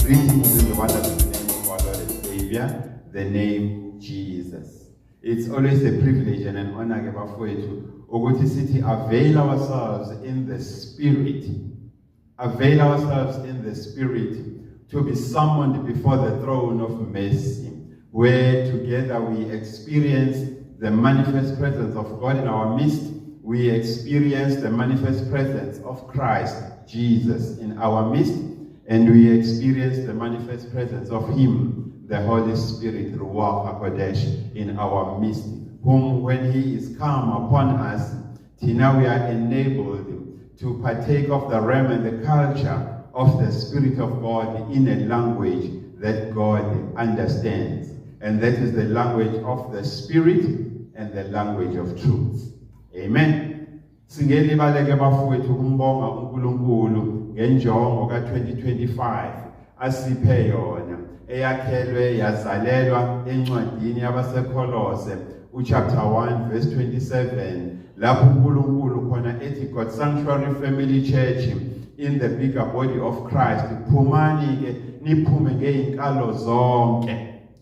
Greetings in the wonderful name of our Lord and Savior, the name Jesus. It's always a privilege and an honor ke bafowethu ukuthi sithi avail ourselves in the spirit. Avail ourselves in the spirit to be summoned before the throne of mercy, where together we experience the manifest presence of God in our midst. We experience the manifest presence of Christ Jesus in our midst, and we experience the manifest presence of Him, the Holy Spirit, Ruach HaKodesh, in our midst, whom when He is come upon us, thina we are enabled to partake of the realm and the culture of the Spirit of God in a language that God understands. And that is the language of the Spirit and the language of truth. Amen. Singelibale ke bafowethu ukumbonga uNkulunkulu ngenjongo ka-2025 asiphe yona, eyakhelwe yazalelwa encwadini yabaseKholose uchapter 1 verse 27, lapho uNkulunkulu khona ethi, "God Sanctuary Family Church in the bigger body of Christ, phumani ke niphume ngeinkalo zonke,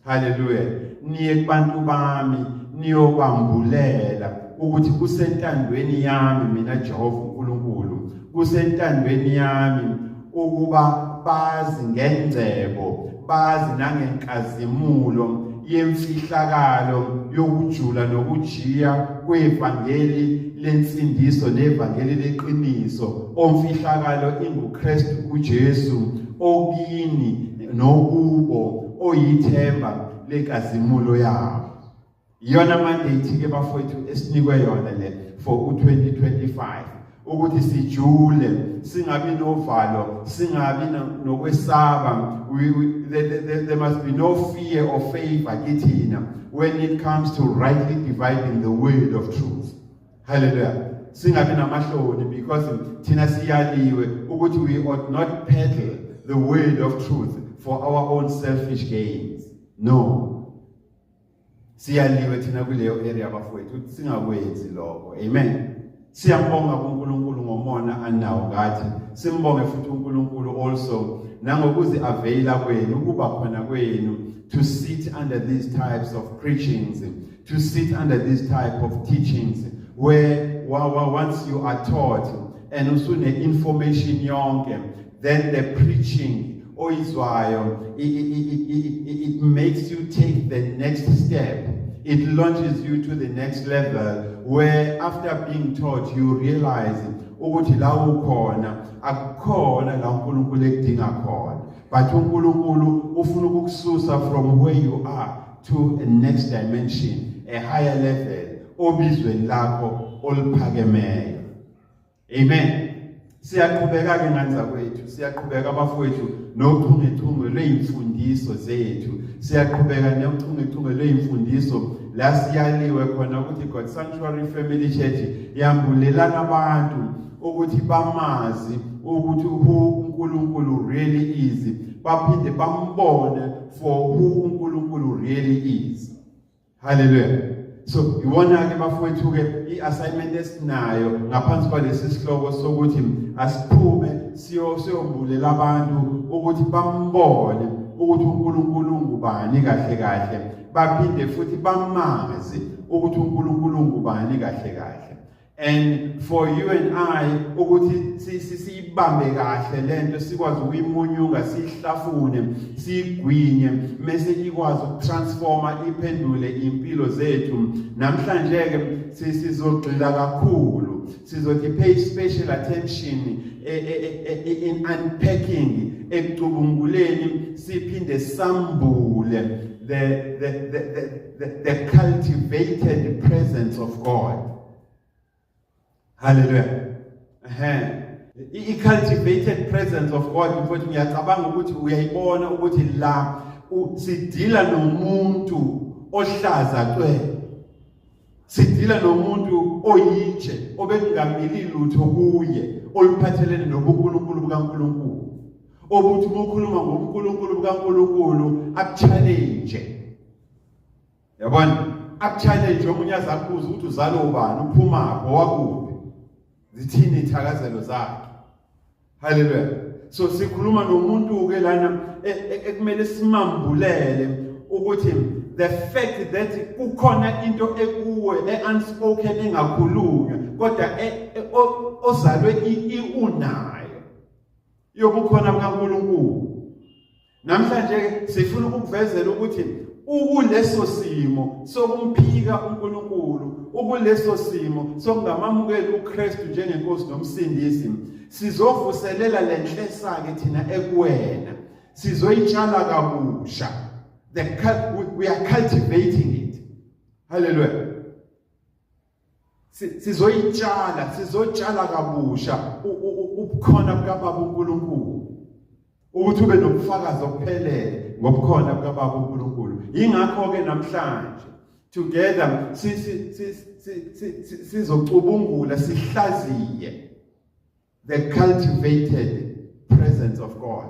haleluya, niye kubantu bami niyobambulela ukuthi kusentandweni yami mina Jehova uNkulunkulu, kusentandweni yami ukuba bazi ngengcebo, bazi nangenkazimulo yemfihlakalo yokujula nokujiya kwevangeli lensindiso nevangeli leqiniso, omfihlakalo inguKristu uJesu okini nokubo oyithemba lenkazimulo yabo." Iyona mandate ke bafowethu esinikwe yona le for u2025, ukuthi sijule, singabi novalo, singabi nokwesaba. There must be no fear or favor kithina when it comes to rightly dividing the word of truth. Hallelujah. Singabi namahloni, because thina siyaliwe ukuthi we ought not peddle the word of truth for our own selfish gains. No, siyaliwe thina kuleyo area bafowethu ukuthi singakwenzi lokho. Amen. Siyambonga kuNkulunkulu ngomona anawo ngathi. Simbonge futhi uNkulunkulu also nangokuzi availa kwenu, ukuba khona kwenu to sit under these types of preachings, to sit under these type of teachings, where once you are taught and usune information yonke, then the preaching oyizwayo it makes you take the next step. It launches you to the next level, where after being taught you realize ukuthi la ukhona akukhona la uNkulunkulu ekudinga khona, but uNkulunkulu ufuna ukukususa from where you are to a next dimension, a higher level obizweni lakho oluphakemeyo. Amen. Siyaqhubeka ke nganza kwethu, siyaqhubeka abafowethu nochungechunge lweyimfundiso zethu. Siyaqhubeka nochungechunge lweyimfundiso la siyaliwe khona ukuthi God Sanctuary Family Church yambulelana abantu ukuthi bamazi ukuthi who uNkulunkulu really is, baphinde bambone for who uNkulunkulu really is. Hallelujah. So iwona ke bafowethu ke iassignment esinayo ngaphansi kwalesi sihloko sokuthi asiphume siyombulela abantu ukuthi bambone ukuthi uNkulunkulu ngubani kahle kahle, baphinde futhi bamazi ukuthi uNkulunkulu ngubani kahle kahle. And for you and I ukuthi siyibambe kahle lento, sikwazi ukuyimunyunga, siyihlafune, siyigwinye, mase ikwazi ukutransforma, iphendule impilo zethu. Namhlanje ke sizogxila kakhulu, sizothi pay special attention in unpacking, ekucubunguleni, siphinde sambule the cultivated presence of God. Hallelujah. Ehhe. I-cultivated presence of God, mfowethu, ngiyacabanga ukuthi uyayibona ukuthi la sidila nomuntu ohlaza cwe. Sidila nomuntu oyitshe obekungamili lutho kuye oluphathelene nobuNkulunkulu bukaNkulunkulu. Obuthi uma ukhuluma ngobuNkulunkulu bukaNkulunkulu akuchallenge. Yabona, akuchallenge, omunye azakubuza ukuthi uzalwa ubani, uphumaphi, owakuphi, zithini ithakazelo zakhe. Hallelujah. So sikhuluma nomuntu ke lana ekumele simambulele ukuthi the fact that kukhona into ekuwe e-unspoken, engakhulunywa, kodwa ozalwe unayo yobukhona bukaNkulunkulu. Namhlanje sifuna ukukuvezela ukuthi ukuleso simo sokumphika uNkulunkulu, ukuleso simo sokungamamukeli uKristu njengenkosi nomsindisi, sizovuselela lenhlesa ke thina ekuwena, sizoyitshala kabusha. The we are cultivating it. Hallelujah. Sizoyitshala, sizotshala kabusha ubukhona bukaBaba uNkulunkulu, ukuthi ube nobufakazi obuphelele ngobukhona bukaBaba uNkulunkulu. Ingakho ke namhlanje together sizocubungula, sihlaziye the cultivated presence of God.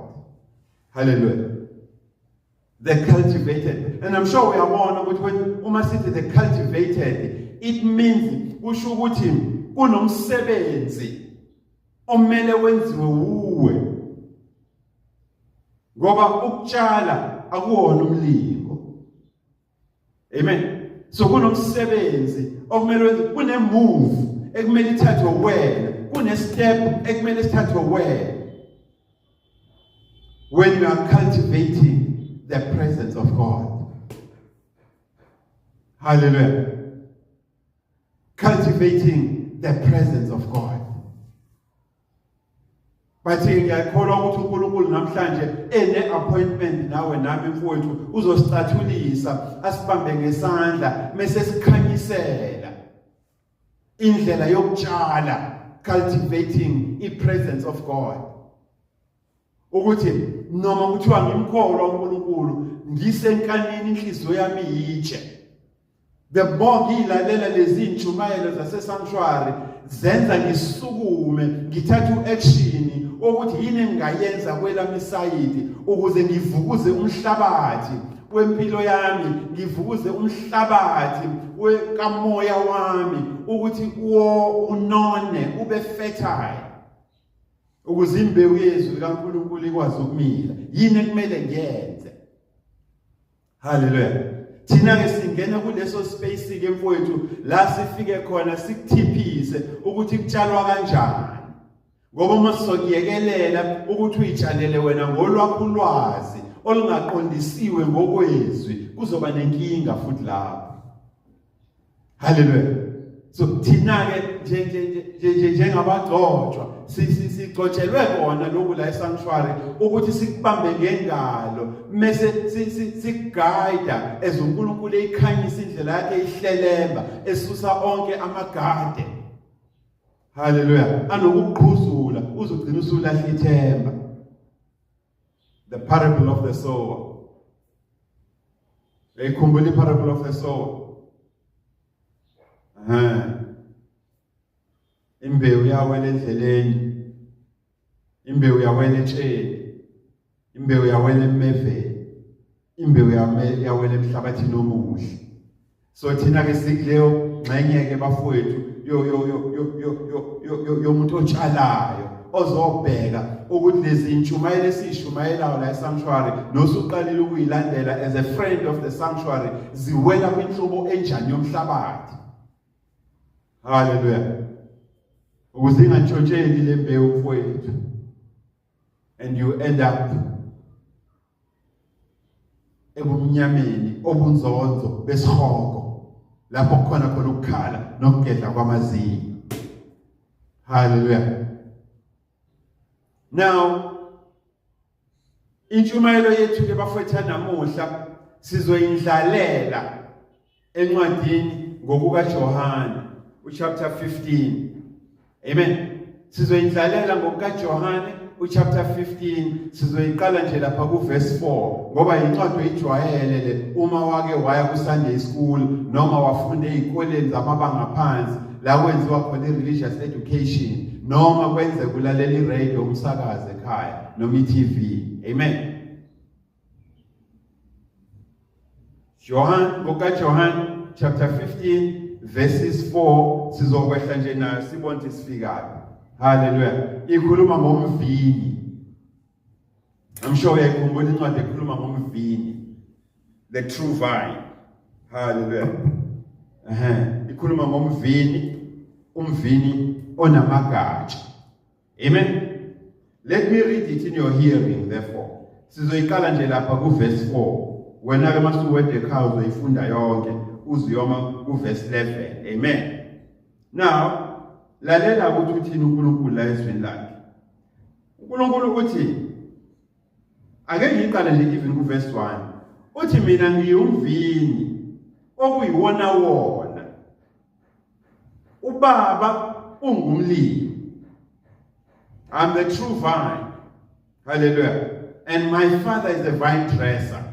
Hallelujah. The cultivated, and I'm sure uyabona ukuthi when uma sithi the cultivated, it means, kusho ukuthi kunomsebenzi omele wenziwe wuwe, ngoba ukutshala akuwona umlingo. Amen. So kunomsebenzi okumele wenziwe, kune move ekumele ithathwe wena, kune step ekumele sithathwe wena when you are cultivating the presence of God. Hallelujah. Cultivating the presence of God. Bathi ngiyakholwa ukuthi uNkulunkulu namhlanje ene appointment nawe nami, mfowethu, uzosicathulisa, asibambe ngesandla, mase sikhanyisela indlela yokutshala, cultivating i-presence of God, ukuthi noma kuthiwa ngimkholwa uNkulunkulu, ngisenkanini, inhliziyo yami yitshe, the more ngiyilalela lezi intshumayelo zase-sanctuary, zenza ngisukume, ngithathe u-action ukuthi yini engingayenza kwelami isayidi ukuze ngivukuze umhlabathi wempilo yami, ngivukuze umhlabathi wekamoya wami, ukuthi wo unone, ube fertile, ukuze imbewu yezwi likaNkulunkulu ikwazi ukumila. Yini ekumele ngiyenze? Haleluya. Thina ke singena kuleso space ke, mfowethu, la sifike khona sikuthiphise ukuthi kutshalwa kanjani, ngoba uma sizokuyekelela ukuthi uyitshalele wena ngolwakho ulwazi olungaqondisiwe ngokwezwi, kuzoba nenkinga futhi lapho. Haleluya. So thina ke nje nje njengabagcotshwa, sigcotshelwe kona lokhu la esanctuary, ukuthi sikubambe ngengalo, mase sikuguide as uNkulunkulu eyikhanyisa indlela yakhe, ihlelemba, esusa onke amagade, haleluya, anokuqhuzula, uzogcina usulahla ithemba. The parable of the sower. Uyayikhumbula i-parable of the sower? Imbewu yawela endleleni, imbewu yawela etsheni, imbewu yawela emeveni, imbewu yawela emhlabathini omuhle. So thina ke sikuleyo ngxenye ke, bafowethu, yo yo yo yo yo yo yo yomuntu otshalayo, ozobheka ukuthi lezi intshumayelo esiyishumayelayo la esanctuary, nosuqalile ukuyilandela as a friend of the sanctuary, ziwela kwinhlobo enjani yomhlabathi. Haleluya. Ukuze ingantshontsheli le mbewu, mfowethu, and you end up ebumnyameni obunzonzo besihogo, lapho kukhona khona ukukhala nokugedla kwamazinyo. Haleluya. Now intshumayelo yethu ke, bafowethu, namuhla sizoyindlalela encwadini ngokuka Johane uchapter 15. Amen. Sizoyindlalela ngokuka Johane uchapter 15, sizoyiqala nje lapha ku verse 4, ngoba incwadi oyijwayele le uma wake waya ku Sunday school noma wafunda ezikoleni zamabanga phansi la kwenziwa khona i-religious education, noma kwenze kulalela i-radio, umsakazo ekhaya, noma i-TV. Amen. Johan, ngokaJohn chapter 15 verses 4, sizokwehla nje nayo, sibone ukuthi sifikaphi. Haleluya. Ikhuluma ngomvini. I'm sure uyayikhumbula incwadi ekhuluma ngomvini, the true vine. Hallelujah. Ehhe, ikhuluma ngomvini, umvini onamagatsha. Amen. Let me read it in your hearing therefore. Sizoyiqala nje lapha ku verse 4. Wena ke masuwede ekhaya uzoyifunda yonke uzuyoma ku verse 11. Amen. Now, lalela ukuthi uthini uNkulunkulu la ezwini lakhe. uNkulunkulu uthi ake ngiqale nje even ku verse 1. Uthi mina ngiyumvini okuyiwona wona. Ubaba ungumlimi. I'm the true vine. Hallelujah. And my father is the vine dresser.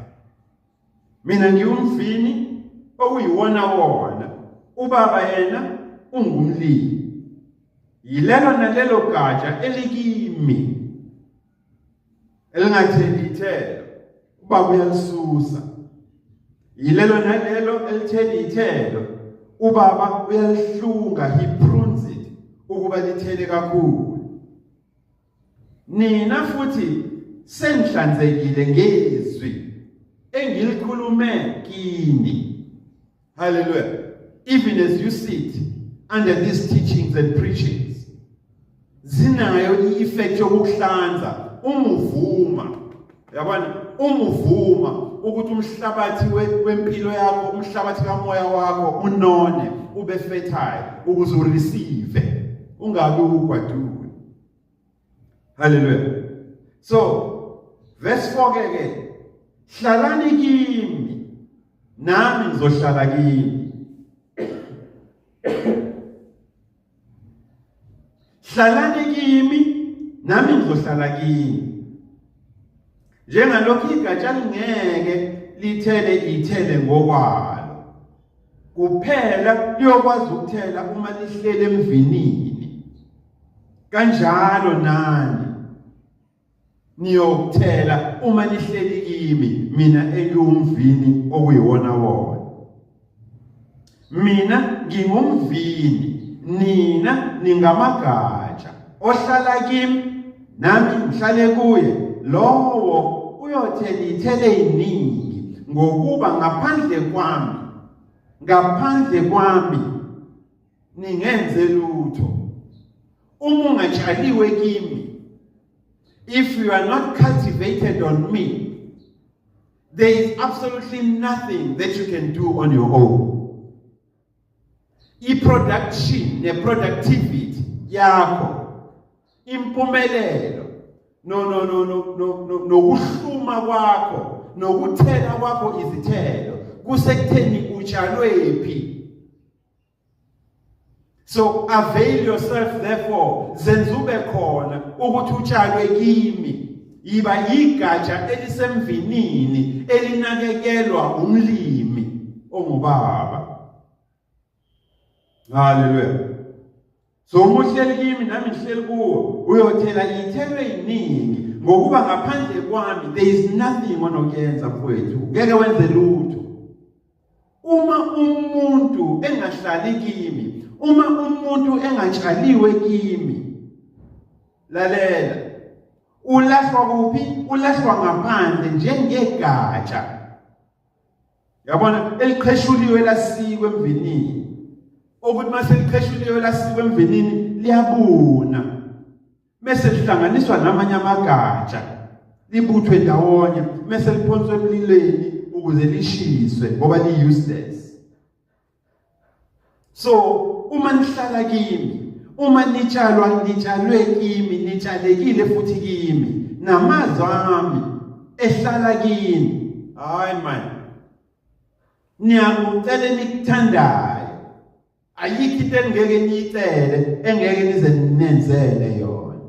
Mina ngiwumvini okuyiwona wona. Ubaba yena ungumlimi. Yilelo nalelo gatsha elikimi elingatheli ithelo ubaba uyalisusa. Yilelo nalelo elitheli ithelo ubaba uyalihlunga, he prunes it ukuba lithele kakhulu. Nina futhi senihlanzekile ngezwi engilikhulume kini. Hallelujah. Even as you sit under these teachings and preachings, zinayo i-effect yokuhlanza uma uvuma. Yabona, uma uvuma ukuthi umhlabathi wempilo yakho, umhlabathi kamoya wakho unone, ube fertile ukuze ureceive, ungabi ugwadule. Hallelujah. So, verse 4 ke ke, hlalani kimi nami ngizohlala kini. Hlalani kimi nami ngizohlala kini. Njengalokhu igatsha lingeke lithele ithele ngokwalo. Kuphela liyokwazi ukuthela uma lihlele emvinini. Kanjalo nani niyokuthela uma nihleli kimi, mina engiwumvini okuyiwona wona. Mina ngingumvini, nina ningamagatsha. Ohlala kimi nami ngihlale kuye, lowo uyothela ithele iningi, ngokuba ngaphandle kwami, ngaphandle kwami ningenze lutho. Uma ungatshaliwe kimi, if you are not cultivated on me, there is absolutely nothing that you can do on your own. I-production ne-productivity yakho, impumelelo no no no no no nokuhluma kwakho nokuthela kwakho izithelo kusekutheni utshalwephi. So avail yourself therefore, zenza ube khona ukuthi utshalwe kimi. Yiba igatsha elisemvinini elinakekelwa umlimi ongubaba. Hallelujah. So uma uhleli kimi nami ngihleli kuwo, uyothela iy'thelo ey'ningi, ngokuba ngaphandle kwami there is nothing onokuyenza mfowethu, ngeke wenze lutho. Uma umuntu engahlali kimi, uma umuntu engatshaliwe kimi, lalela, ulahlwa kuphi? Ulahlwa ngaphandle njengegatsha. Yabona, eliqheshuliwe lasikwe emvinini. Okuthi mase liqheshuliwe lasikwe emvinini liyabuna. Mese lihlanganiswa namanye amagatsha, libuthwe ndawonye, mese liphonswe emlilweni ukuze lishiswe ngoba li-useless. So uma nihlala kimi, uma nitshalwa, nitshalwe kimi, nitshalekile futhi kimi, namazwi ami ehlala kini. Hayi man, niyakucela enikuthandayo, ayikho into engeke niyicele engeke nize ninenzele yona.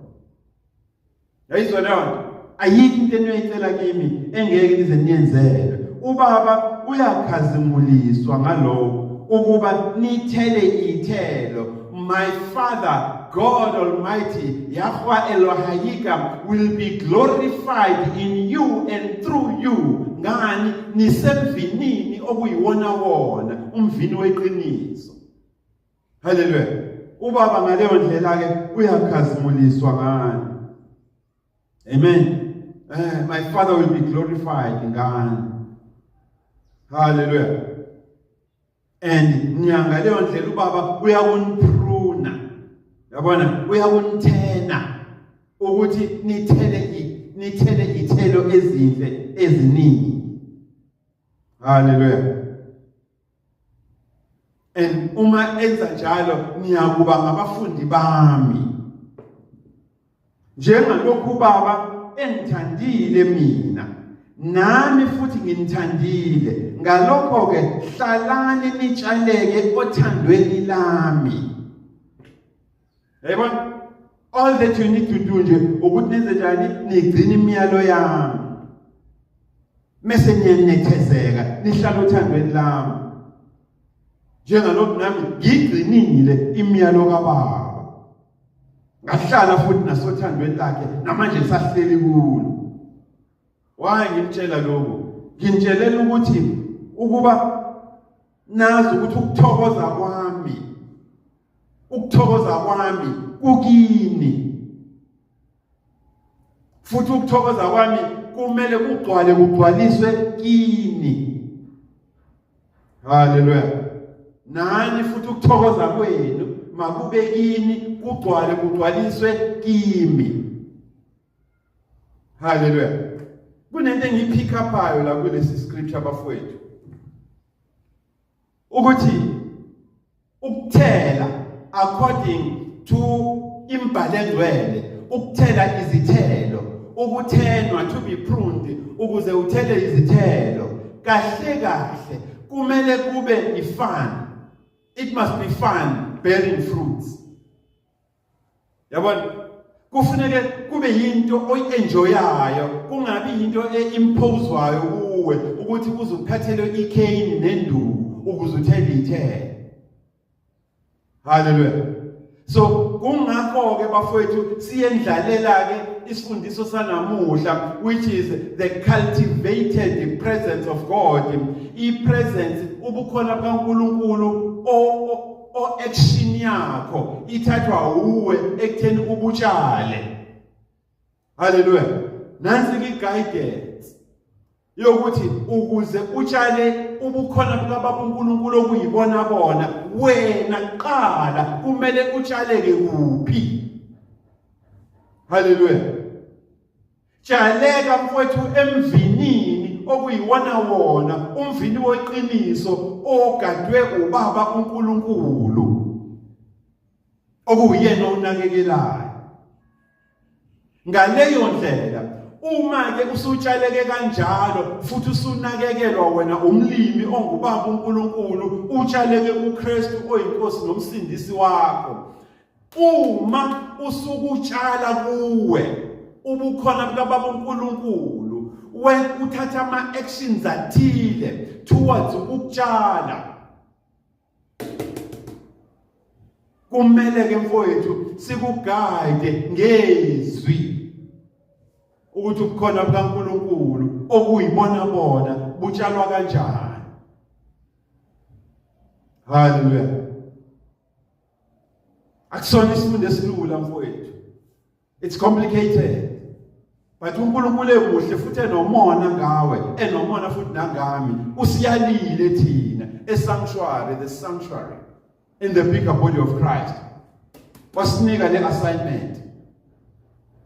Yayizwa leyo nto? Ayikho into eniyoyicela kimi engeke nize niyenzele. Ubaba uyakhazimuliswa ngalokho ukuba nithele ithelo. My Father God Almighty, Yahweh Elohayika, will be glorified in you and through you. Ngani? Nisemvinini okuyiwona wona, umvini weqiniso. Haleluya. Ubaba ngaleyo ndlela ke uyakhazimuliswa ngani. Amen. My Father will be glorified ngani. Hallelujah. And ngaleyo ndlela uBaba uyakunipruna, yabona, uyakunithena ukuthi nithele ithelo ezinhle eziningi. Hallelujah. And uma enza njalo, niyakuba ngabafundi bami. Njengalokhu uBaba engithandile mina, nami futhi nginithandile, ngalokho ke hlalani nitshaleke othandweni lami. Yayibona, all that you need to do nje ukuthi nenze njani? Nigcine imiyalo yami, mase niyanethezeka, nihlala othandweni lami, njengalokhu nami ngigcinile imiyalo kaBaba, ngahlala futhi nasothandweni lakhe, namanje ngisahleli kulo. Why ngimtshela lokho? Nginitshelela ukuthi ukuba nazi ukuthi ukuthokoza kwami kukini, futhi ukuthokoza kwami kumele kugcwale, kugcwaliswe kini. Haleluya. Nani futhi ukuthokoza kwenu makube kini, kugcwale, kugcwaliswe kimi. Haleluya. Kunento engiyipick upayo la kulesi scripture, abafowethu, ukuthi ukuthela according to imbhalo engcwele, ukuthela izithelo, ukuthenwa, to be pruned ukuze uthele izithelo, kahle kahle kumele kube ifun. It must be fun bearing fruits, yabona. Kufuneke kube yinto oyi-enjoyayo, kungabi yinto e-imposwayo kuwe ukuthi uze uphathelwe ikheyini nenduku ukuze uthele ithelo. Haleluya. So kungakho ke, bafowethu, siyendlalela ke isifundiso sanamuhla, which is the cultivated presence of God, i-presence, ubukhona bukaNkulunkulu o action yakho ithathwa uwe ekutheni ubutshale. Haleluya. Nansi i-guidance yokuthi ukuze utshale ubukhona bukaBaba uNkulunkulu okuyibona bona wena, qala kumele utshaleke kuphi? Haleluya. Tshaleka, mfowethu, emvinini okuyiwona wona, umvini weqiniso ogadwe uBaba uNkulunkulu, okuyena onakekelayo. Ngaleyo ndlela, uma ke usutshaleke kanjalo futhi usunakekelwa wena umlimi onguBaba uNkulunkulu, utshaleke kuKristu oyiNkosi nomsindisi wakho, uma usukutshala kuwe ubukhona bukaBaba uNkulunkulu, when uthatha ama actions athile towards ukutshala, kumele ke, mfowethu, sikuguide ngezwi ukuthi ubukhona bukaNkulunkulu okuyibona bona butshalwa kanjani. Haleluya. Akusona isifundo esilula, mfowethu. It's complicated, but uNkulunkulu emuhle futhi enomona ngawe, enomona futhi nangami, usiyalile thina esanctuary, the sanctuary in the bigger body of Christ, wasinika le assignment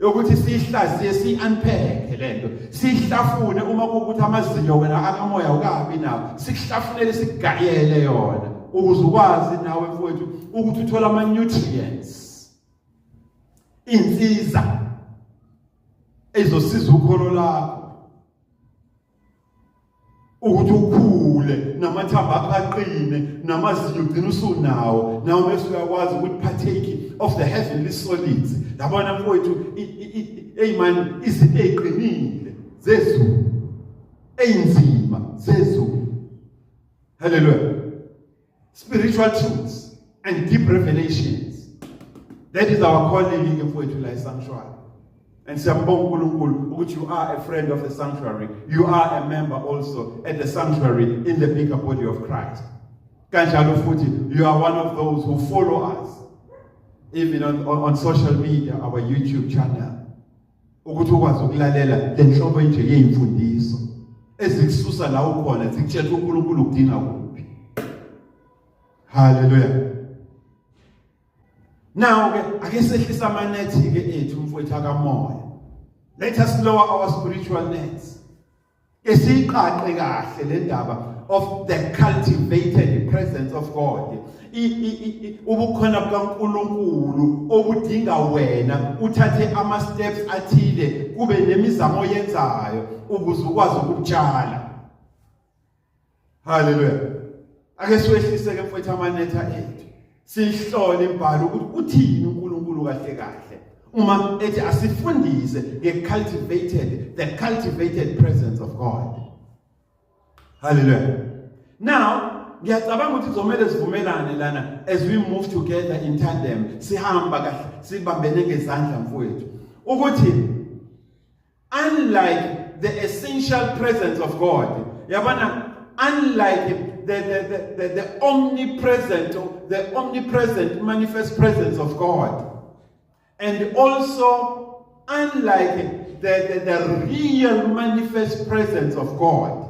yokuthi siyihlaziye, siyi-unpack lento, siyihlafune. Uma kuwukuthi amazinyo wena akamoya ukabi nawo, sikuhlafunele, sikugayele yona ukuze ukwazi nawe, mfowethu, ukuthi uthole ama-nutrients, insiza ezosiza ukholo lakho ukuthi ukhule, namathambo akho aqine, namazinyo ugcina usunawo nawe, bese uyakwazi ukuthi partake of the heavenly solids. Yabona, mfowethu, hey man, izinto eziqinile zezulu, eyinzima zezulu. Hallelujah. Spiritual truths and deep revelations, that is our calling, mfowethu, la esanctuary. And siyambonga uNkulunkulu ukuthi you are a friend of the sanctuary. You are a member also at the sanctuary in the bigger body of Christ. Kanjalo futhi you are one of those who follow us even on social media, our YouTube channel. Ukuthi ukwazi ukulalela le nhlobo enje yeyimfundiso ezikususa la ukhona zikutshela uNkulunkulu ukudinga kuphi. Hallelujah. Now ke ake sehlisa amanethi ke ethu mfowethu akamoya. Let us lower our spiritual nets. Esiqaqe kahle le ndaba of the cultivated presence of God. Ubukhona bukaNkulunkulu obudinga wena uthathe ama steps athile kube nemizamo oyenzayo ukuze ukwazi ukutshala. Hallelujah. Ake siwehlise ke mfowethu amanetha ethu. Sihlole imbhalo ukuthi uthini uNkulunkulu kahle kahle. Uma ethi asifundise nge-cultivated, the cultivated presence of God. Hallelujah. Now, ngiyacabanga ukuthi kuzomele sivumelane lana as we move together in tandem, sihamba kahle, sibambene ngezandla mfowethu. Ukuthi unlike the essential presence of God, yabona, unlike the omnipresent, the omnipresent manifest presence of God, and also unlike the real manifest presence of God,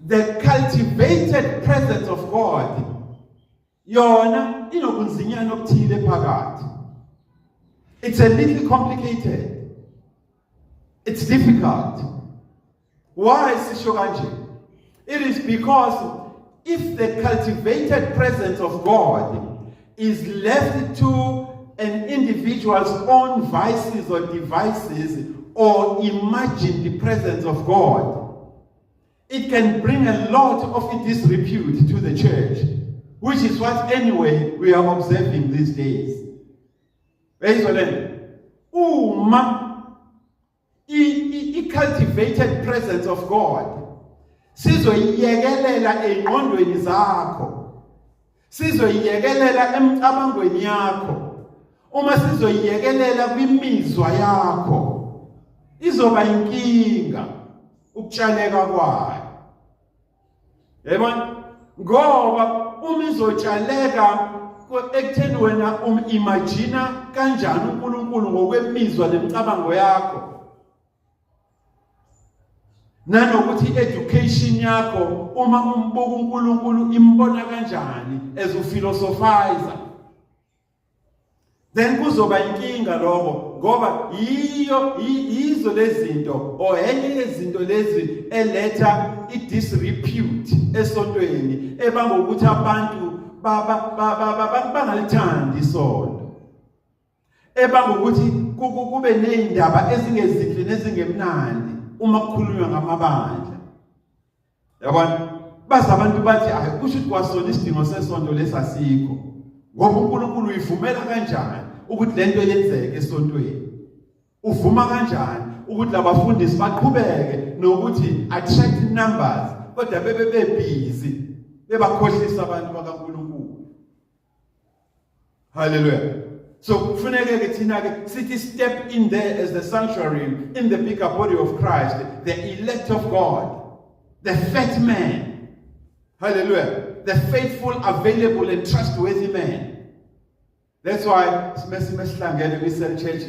the cultivated presence of God yona inobunzinyana obuthile phakathi. It's a little complicated, it's difficult. Why sisho kanje? It is because if the cultivated presence of God is left to an individual's own vices or devices or imagined presence of God, it can bring a lot of disrepute to the church, which is what anyway we are observing these days. Uyayizwa le uma i-cultivated presence of God sizoyiyekelela engqondweni zakho, sizoyiyekelela emcabangweni yakho, uma sizoyiyekelela kwimizwa yakho, izoba inkinga ukutshaleka kwayo, yayibona, ngoba uma izotshaleka ekutheni wena um-imagina kanjani uNkulunkulu ngokwemizwa nemicabango yakho, nanokuthi i-education yakho uma umbuka uNkulunkulu imbona kanjani as uphilosophizer, then kuzoba inkinga lokho, ngoba yiyo yizo lezinto or enye yezinto lezi eletha i-disrepute esontweni, ebanga ukuthi abantu bangalithandi isonto, ebanga ukuthi kube nezindaba ezingezinhle nezingemnandi uma kukhulunywa ngamabandla, yabona. Baze abantu bathi, "Hayi, kusho ukuthi kwasona isidingo sesonto lesasikho, ngoba uNkulunkulu uyivumela kanjani ukuthi lento yenzeke esontweni? Uvuma kanjani ukuthi labafundisi baqhubeke nokuthi attract numbers kodwa bebe bebusy bebakhohlisa abantu bakaNkulunkulu?" Hallelujah. So kufuneke ke thina ke sithi step in there as the sanctuary in the bigger body of Christ, the elect of God, the fat man. Hallelujah. The faithful, available and trustworthy man. That's why mesihlangene kwi-cell church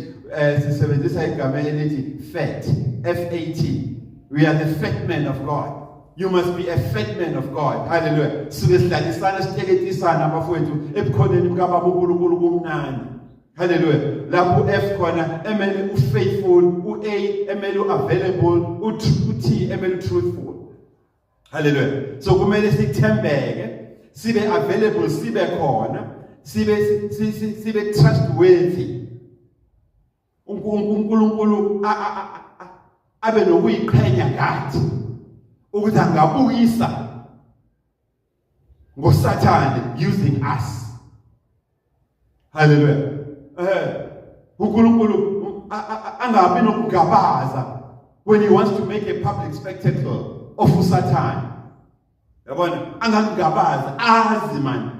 sisebenzisa igama elithi FAT, F A T. We are the fat man of God. You must be a fat man of God. Hallelujah. Suke sihlalisana, siteketisana abafowethu ebukhoneni bukaBaba uNkulunkulu, kumnandi. Hallelujah. Lapho F khona emele ufaithful, uA emele uavailable, uT emele truthful. Hallelujah. So kumele sithembeke, sibe available, sibe khona, sibe trustworthy. uNkulunkulu abe nokuyiqhenya ngathi ukuthi angabukisa ngoSathane using us. Hallelujah. uNkulunkulu angabi nokugabaza when he wants to make a public spectacle of uSathane, yabona, angakugabaza azi man,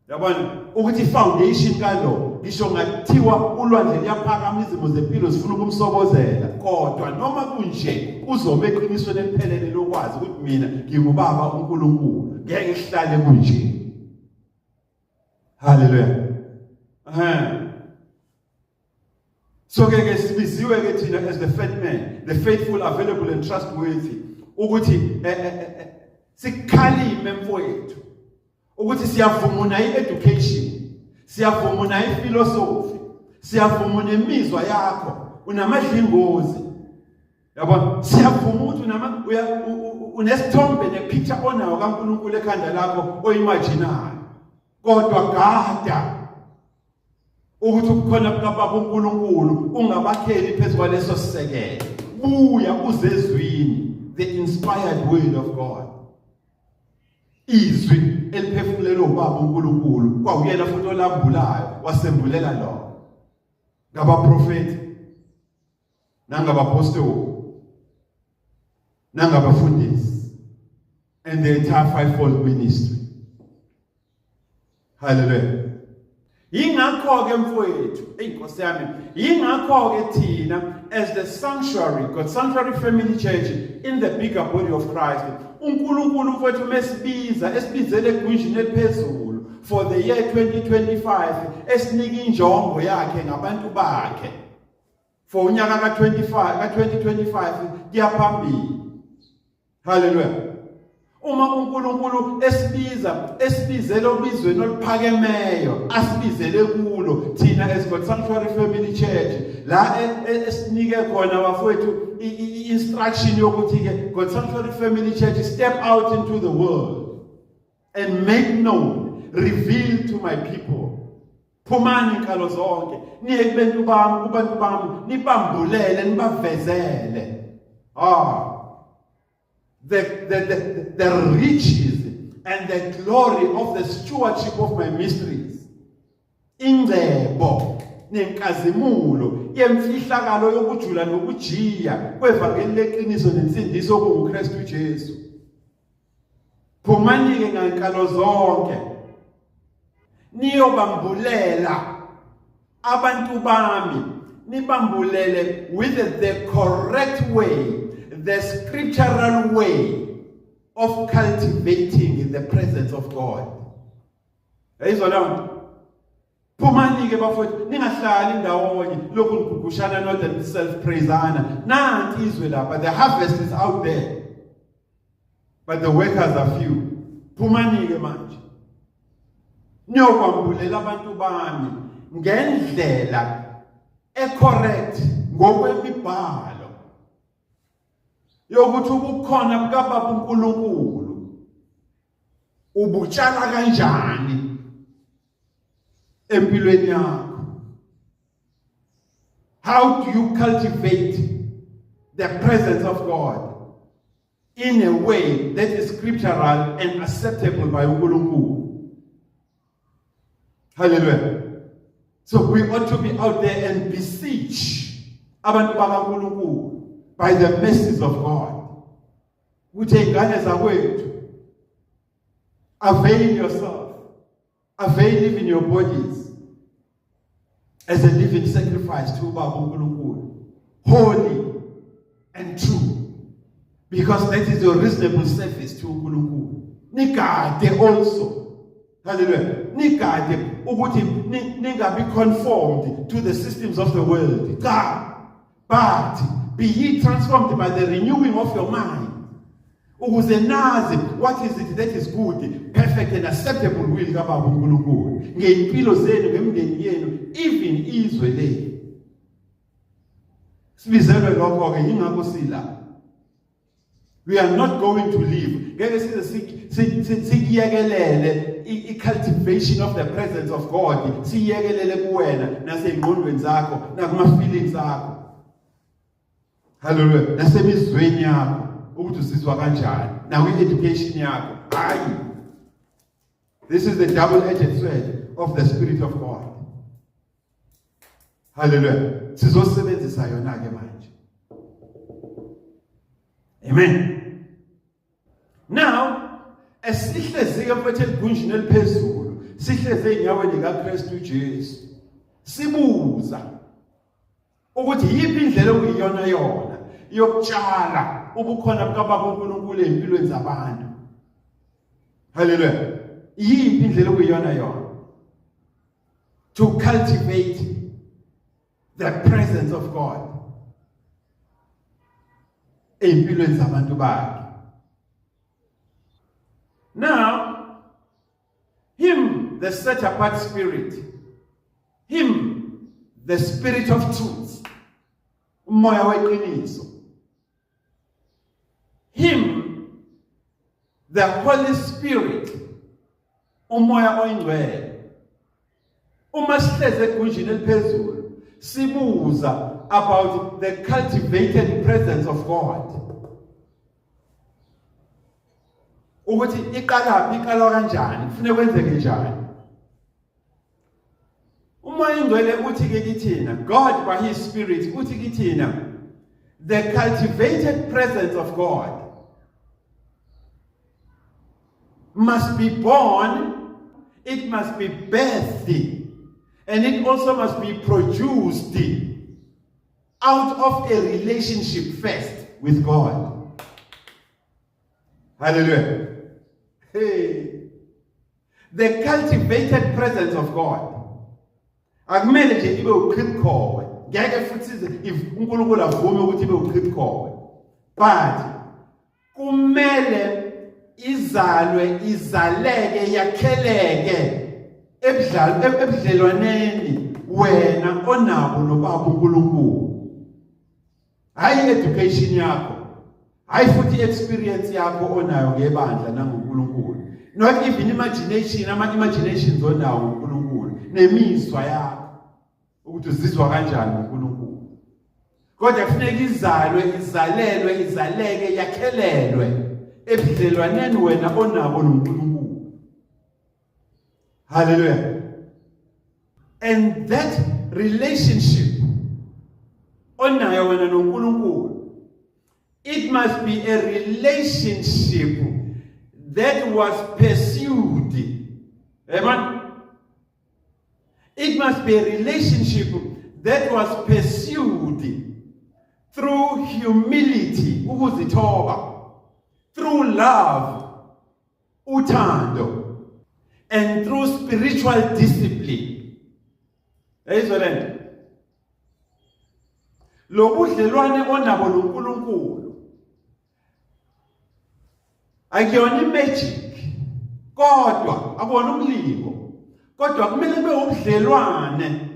yabona, ukuthi ifoundation kalo, ngisho ngathiwa ulwandle liyaphakama, izimo zempilo zifuna ukumsobozela, kodwa noma kunje uzobe eqinisweni eliphelele lokwazi ukuthi mina ngingubaba uNkulunkulu, ngeke kuhlale kunje. Haleluya. So ke ke sibiziwe ke thina as the fat man, the faithful, available and trustworthy, ukuthi sikhalime mfowethu ukuthi siyavuma i-education, siyavuma i-philosophy, siyavuma nemizwa yakho, unamadlingozi, yabona, siyavuma ukuthi unama unesithombe nepicture onawo kaNkulunkulu ekhanda lakho oyimaginayo, kodwa gada ukuthi ubukhona bukaBaba uNkulunkulu ungabakheli phezu kwaleso sisekelo. Buya uzezwini, the inspired word of God, izwi eliphefumulelwe uBaba uNkulunkulu, kwawuyena futhi olambulayo wasembulela lo ngabaprofeti nangabapostoli nangabafundisi and the entire fivefold ministry. Hallelujah. Yingakho ke mfowethu, ey Nkosi yami, yingakho ke thina as the sanctuary, God Sanctuary Family Church in the bigger body of Christ, uNkulunkulu mfowethu mesibiza, esibizele egunjini eliphezulu for the year 2025, esinika injongo yakhe ngabantu bakhe for unyaka ka25 ka2025 kuyaphambili. Hallelujah. Uma uNkulunkulu esibiza, esibizele obizweni oluphakemeyo, asibizele kulo thina as God Sanctuary Family Church, la esinike khona bafowethu i-instruction yokuthi ke God Sanctuary Family Church, step out into the world and make known, reveal to my people. Phumani inkalo zonke, niye kubantu bami, kubantu bami, nibambulele, nibavezele the riches and the glory of the stewardship of my mysteries, ingcebo nenkazimulo yemfihlakalo yokujula nokujiya kwevangeli leqiniso nensindiso kunguKristu Jesu. Phumani-ke ngankalo zonke, niyobambulela abantu bami, nibambulele with the correct way, the scriptural way of cultivating the presence of God. Yayizwa leyo nto? Phumani-ke bafowethu, ningahlali ndawonye lokhu nigugushana nodwa, self praisana. Nanti izwe lapha, the harvest is out there, but the workers are few. Phumani-ke manje, niyokwambulela abantu bami ngendlela ecorrect ngokwemibhalo yokuthi ubukhona bukaBaba uNkulunkulu ubutshala kanjani empilweni yakho. How do you cultivate the presence of God in a way that is scriptural and acceptable by uNkulunkulu? Hallelujah. So we ought to be out there and beseech abantu bakaNkulunkulu by the mercies of God ukuthi ingane zakwethu, avail yourself, avail even your bodies as a living sacrifice to uBaba uNkulunkulu, holy and true, because that is your reasonable service to uNkulunkulu. Nigade also, hallelujah, nigade ukuthi ningabi conformed to the systems of the world, cha, but be ye transformed by the renewing of your mind, ukuze nazi what is it that is good, perfect and acceptable will kaBaba uNkulunkulu ngeimpilo zenu, ngemindeni yenu, even izwe lenu. Sibizelwe lokho ke, ingakho sila. We are not going to leave, ngeke size sikuyekelele i-cultivation of the presence of God, siyekelele kuwena naseyingqondweni zakho nakuma feelings akho, hallelujah, nasemizweni yakho ukuthi uzizwa kanjani, nakwi-education yakho. Hayi, this is the double edged sword of the Spirit of God. Hallelujah. Sizosebenzisa yona ke manje. Amen. Now esihlezi ke mfethu eligunjini eliphezulu, sihlezi einyaweni kaKristu Jesu, sibuza ukuthi yiphi indlela okuyiyona yona yokutshala ubukhona bukaBaba uNkulunkulu empilweni zabantu. Haleluya. Yiphi indlela okuyiyona yona to cultivate The presence of God ey'mpilweni zabantu bakhe. Now, him, the set apart spirit, him, the spirit of truth, umoya weqiniso, him, the Holy Spirit, umoya oyingcwele. Uma sihlezi egunjini eliphezulu sibuza about the cultivated presence of God, ukuthi iqalaphi, iqalwa kanjani, kufuneka kwenzeke njani. Umoya ingcwele uthi ke kithina, God by his spirit uthi kithina, the cultivated presence of God must be born, it must be birthed, and it also must be produced out of a relationship first with God. Hallelujah. Hey. The cultivated presence of God. Akumele nje ibe uqhibukhowe. Ngeke futhi if uNkulunkulu avume ukuthi ibe uqhibukhowe. But kumele izalwe, izaleke, yakheleke ebudlelwaneni wena onabo noBaba uNkulunkulu. Hayi education yakho, hayi futhi experience yakho onayo ngebandla nangoNkulunkulu, not even imagination, ama imaginations onawo ngoNkulunkulu nemizwa yakho ukuthi uzizwa kanjani ngoNkulunkulu, kodwa kufuneka izalwe, izalelwe, izaleke, yakhelelwe ebudlelwaneni wena onabo noNkulunkulu. Hallelujah. And that relationship onayo wena noNkulunkulu, it must be a relationship that was pursued. Amen. It must be a relationship that was pursued through humility, ukuzithoba, through love, uthando, and through spiritual discipline. Yayizwa lento? Lobudlelwane onabo noNkulunkulu akuyona imagic, kodwa akuwona umlingo, kodwa kumele kube ubudlelwane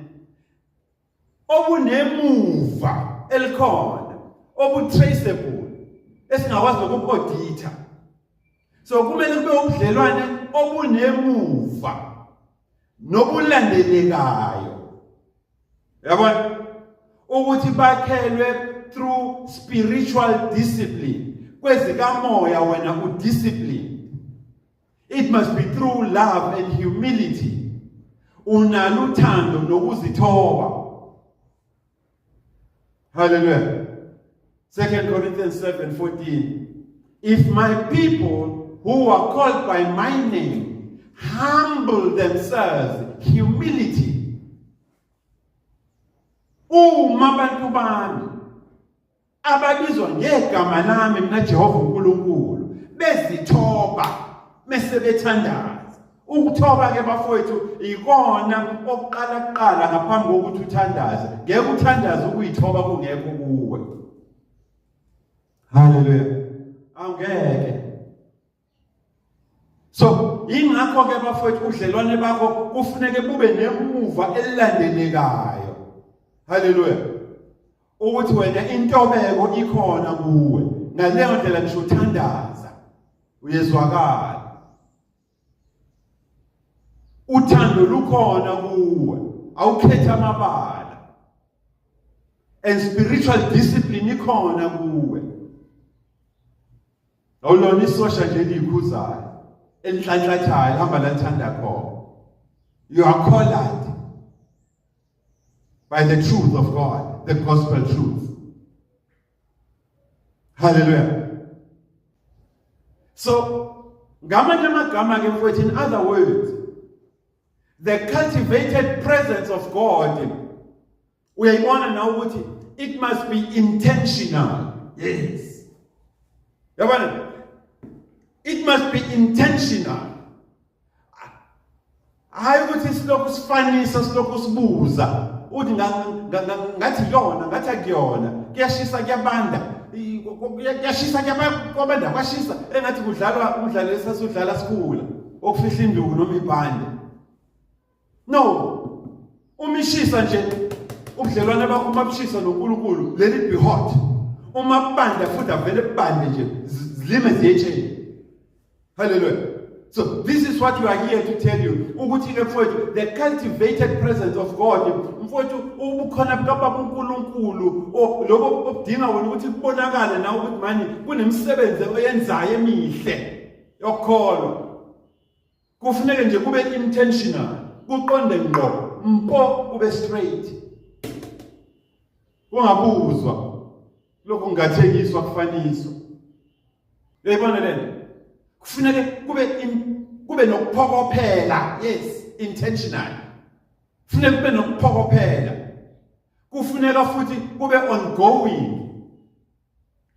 obunemuva elikhona, obu-traceable, esingakwazi nokubu-auditha. So kumele kube ubudlelwane obunemuva nobulandelekayo, yabona, ukuthi bakhelwe through spiritual discipline, kwezikamoya wena udiscipline. It must be through love and humility, unalo uthando nokuzithoba. Hallelujah. 2 Corinthians 7:14, if my people who are called by my name humble themselves, humility, uma abantu bami ababizwa ngegama lami mina Jehova uNkulunkulu bezithoba mese bethandaza. Ukuthoba ke bafowethu ikona okuqala kuqala ngaphambi kokuthi uthandaze. Ngeke uthandaze ukuyithoba kungekho kuwe. Haleluya. Awungeke. So ingakho ke bafowethu udlelwane bakho kufuneke bube nemuva elilandelekayo. Haleluya. Ukuthi wena intobeko ikhona kuwe. Ngaleyo ndlela ngisho uthandaza uyezwakala. Uthando lukhona kuwe, awukhetha amabala. And spiritual discipline ikhona kuwe. Awulona isosha nje elikhuzayo, elinhlanhlathayo, hamba la lithanda khona. You are collared by the truth of God, the gospel truth. Hallelujah. So ngamanye amagama ke mfowethu, in other words, the cultivated presence of God, uyayibona na ukuthi it must be intentional. Yes, yabona, it must be intentional. Hayi ukuthi silokhu sifanisa, silokhu sibuza uthi ngathi yona, ngathi akuyona, kuyashisa kuyabanda, kuyashisa kuyabanda, kwashisa engathi kudlalwa umdlalo esasudlala sikhula okufihla induku noma ibhande. No, uma ishisa nje ubudlelwane bakho uma bushisa noNkulunkulu, let it be hot. Uma kubanda futhi avele kubande nje, zilime ziyetsheni. Hallelujah. So this is what we are here to tell you. Ukuthi ke mfowethu, the cultivated presence of God, mfowethu, ubukhona bukaBaba uNkulunkulu, lobo obudinga wena ukuthi kubonakale nawe ukuthi mani kunemisebenzi oyenzayo emihle yokukholwa. Kufuneke nje kube intentional, kuqonde ngqo, mpo kube straight. Kungabuzwa lokhu kungathekiswa kufaniswa. Uyayibona lento? Kufuneke kube nokuphokophela, yes, intentional. Kufuneka kube nokuphokophela. Kufuneka futhi kube ongoing.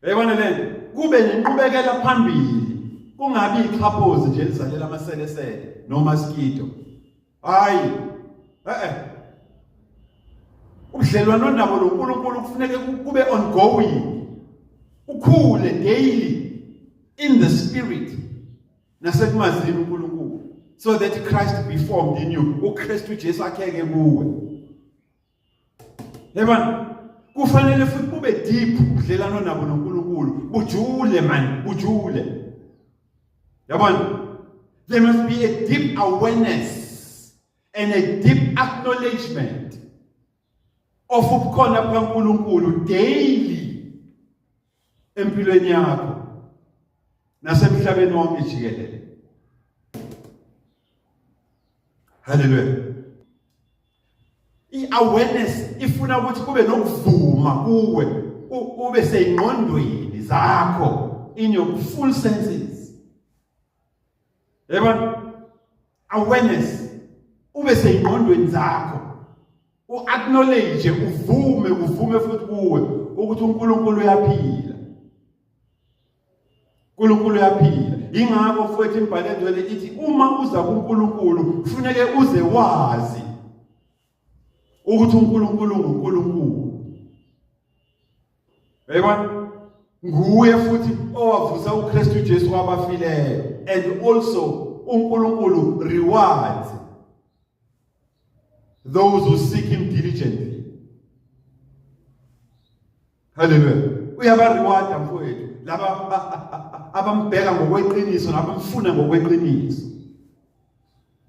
Uyayibona lento? Kube nenqubekela phambili. Kungabi ixhaphozi nje elizalela amaselesele noma skito. Hayi. Eh eh. Ubudlelwano nabo noNkulunkulu kufuneke kube ongoing. Ukhule daily in the spirit nasekumazini uNkulunkulu so that Christ be formed in you. uKristu Jesu akheke kuwe. Yabona? Kufanele futhi bube deep ubudlelano nabo noNkulunkulu. Bujule man, bujule. Yabona? There must be a deep awareness and a deep acknowledgement of ubukhona bukaNkulunkulu daily empilweni yakho nasemhlabeni wonke jikelele. Hallelujah. I-awareness ifuna ukuthi kube nokuvuma kuwe, ube seyingqondweni zakho, in your full senses. Yabona? Awareness ube seyingqondweni zakho, u-acknowledge, uvume, uvume futhi kuwe ukuthi uNkulunkulu uyaphila. uNkulunkulu uyaphila. Ingakho futhi imibhalo engcwele ithi uma uza kuNkulunkulu kufuneke uze wazi ukuthi uNkulunkulu nguNkulunkulu. Uyayibona? Nguye futhi owavusa uKristu Jesu kwabafileyo, and also uNkulunkulu rewards those who seek him diligently. Hallelujah. Uyaba-rewarda mfowethu laba abambheka ngokweqiniso nabamfuna ngokweqiniso.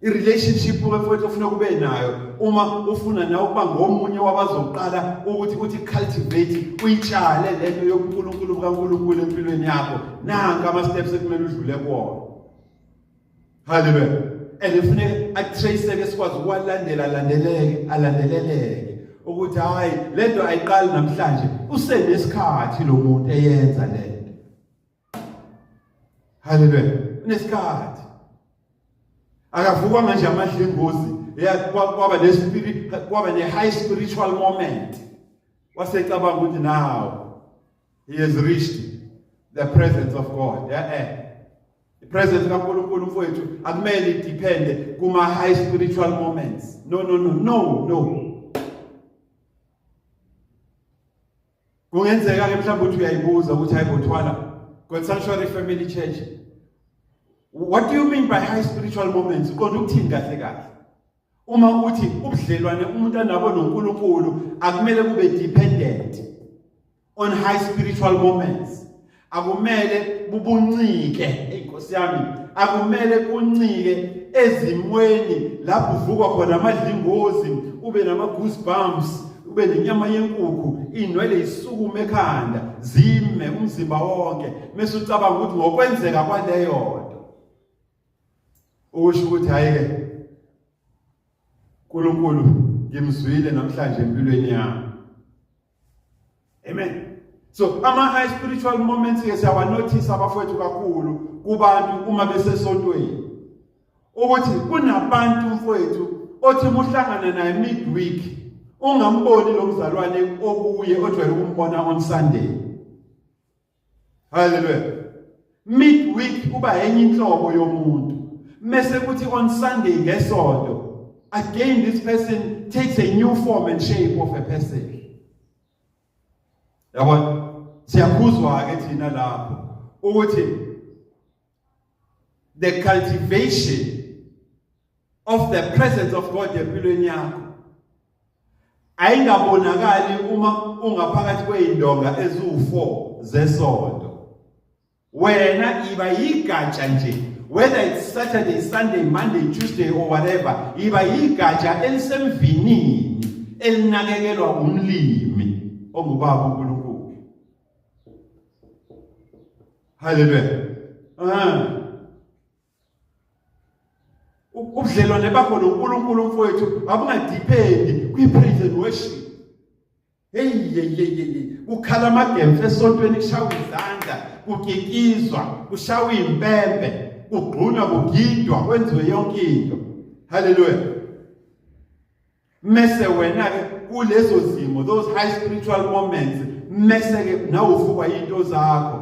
I-relationship mfowethu ofuna kube nayo uma ufuna nawe ukuba ngomunye wabazoqala ukuthi uthi cultivate, uyitshale lento yobuNkulunkulu bukaNkulunkulu empilweni yakho. Nanka ama-steps ekumele udlule kuwona. Hallelujah. And kufuneka atrace-ke sikwazi ukuwalandela, alandeleke, alandeleleke ukuthi hayi lento ayiqali namhlanje, usenesikhathi lo muntu eyenza lento. Hallelujah. Unesikhathi. Akavukwa manje amadlingozi, kwaba ne spirit, kwaba ne high spiritual moment. Wasecabanga ukuthi now he has reached the presence of God. Yeah, eh. I-presence kaNkulunkulu mfowethu akumele idepende kuma high spiritual moments. No, no, no, no, no. Kungenzeka ke mhlawumbe ukuthi uyayibuza ukuthi hayi bothwala God Sanctuary Family Church, what do you mean by high spiritual moments? Uqonda ukuthini kahle kahle? Uma uthi ubudlelwane umuntu anabo noNkulunkulu akumele kube dependent on high spiritual moments, akumele bubuncike, inkosi yami, akumele kuncike ezimweni lapho uvukwa khona amadlingozi, ube nama goosebumps, ube nenyama yenkukhu, inwele isukume ekhanda, zime umzimba wonke, mase ucabanga ukuthi ngokwenzeka kwaleyo nto ukusho ukuthi hayi ke uNkulunkulu ngimzwile namhlanje empilweni yami. Amen. So ama high spiritual moments ke siyawanotice abafowethu kakhulu kubantu uma besesontweni, ukuthi kunabantu mfowethu othi muhlangana naye midweek ungamboni lo mzalwane okuye ojwayele ukumbona on Sunday. Hallelujah. Midweek kuba enye inhlobo yomuntu, mese kuthi on Sunday ngesonto Again this person takes a new form and shape of a person. Yabona, siyakhuzwa ke thina lapho ukuthi the cultivation of the presence of God empilweni yakho ayingabonakali uma ungaphakathi kwezindonga eziwu4 zesonto. Wena iba yigatsha nje, whether it's Saturday, Sunday, Monday, Tuesday or whatever, iba yigatsha elisemvinini elinakekelwa umlimi ongubaba uNkulunkulu. Haleluya. Ah. Ubudlelwane bakho noNkulunkulu mfowethu abungadepend kwi-praise and worship. Hey hey hey hey, kukhala amagemfe esontweni, kushawa izandla, kukikizwa, kushawa impempe, kugqunywa, kugidwa, kwenziwe yonke into. Haleluya. Mese wena ke kulezo zimo, those high spiritual moments, mese ke nawe uvukwa into zakho.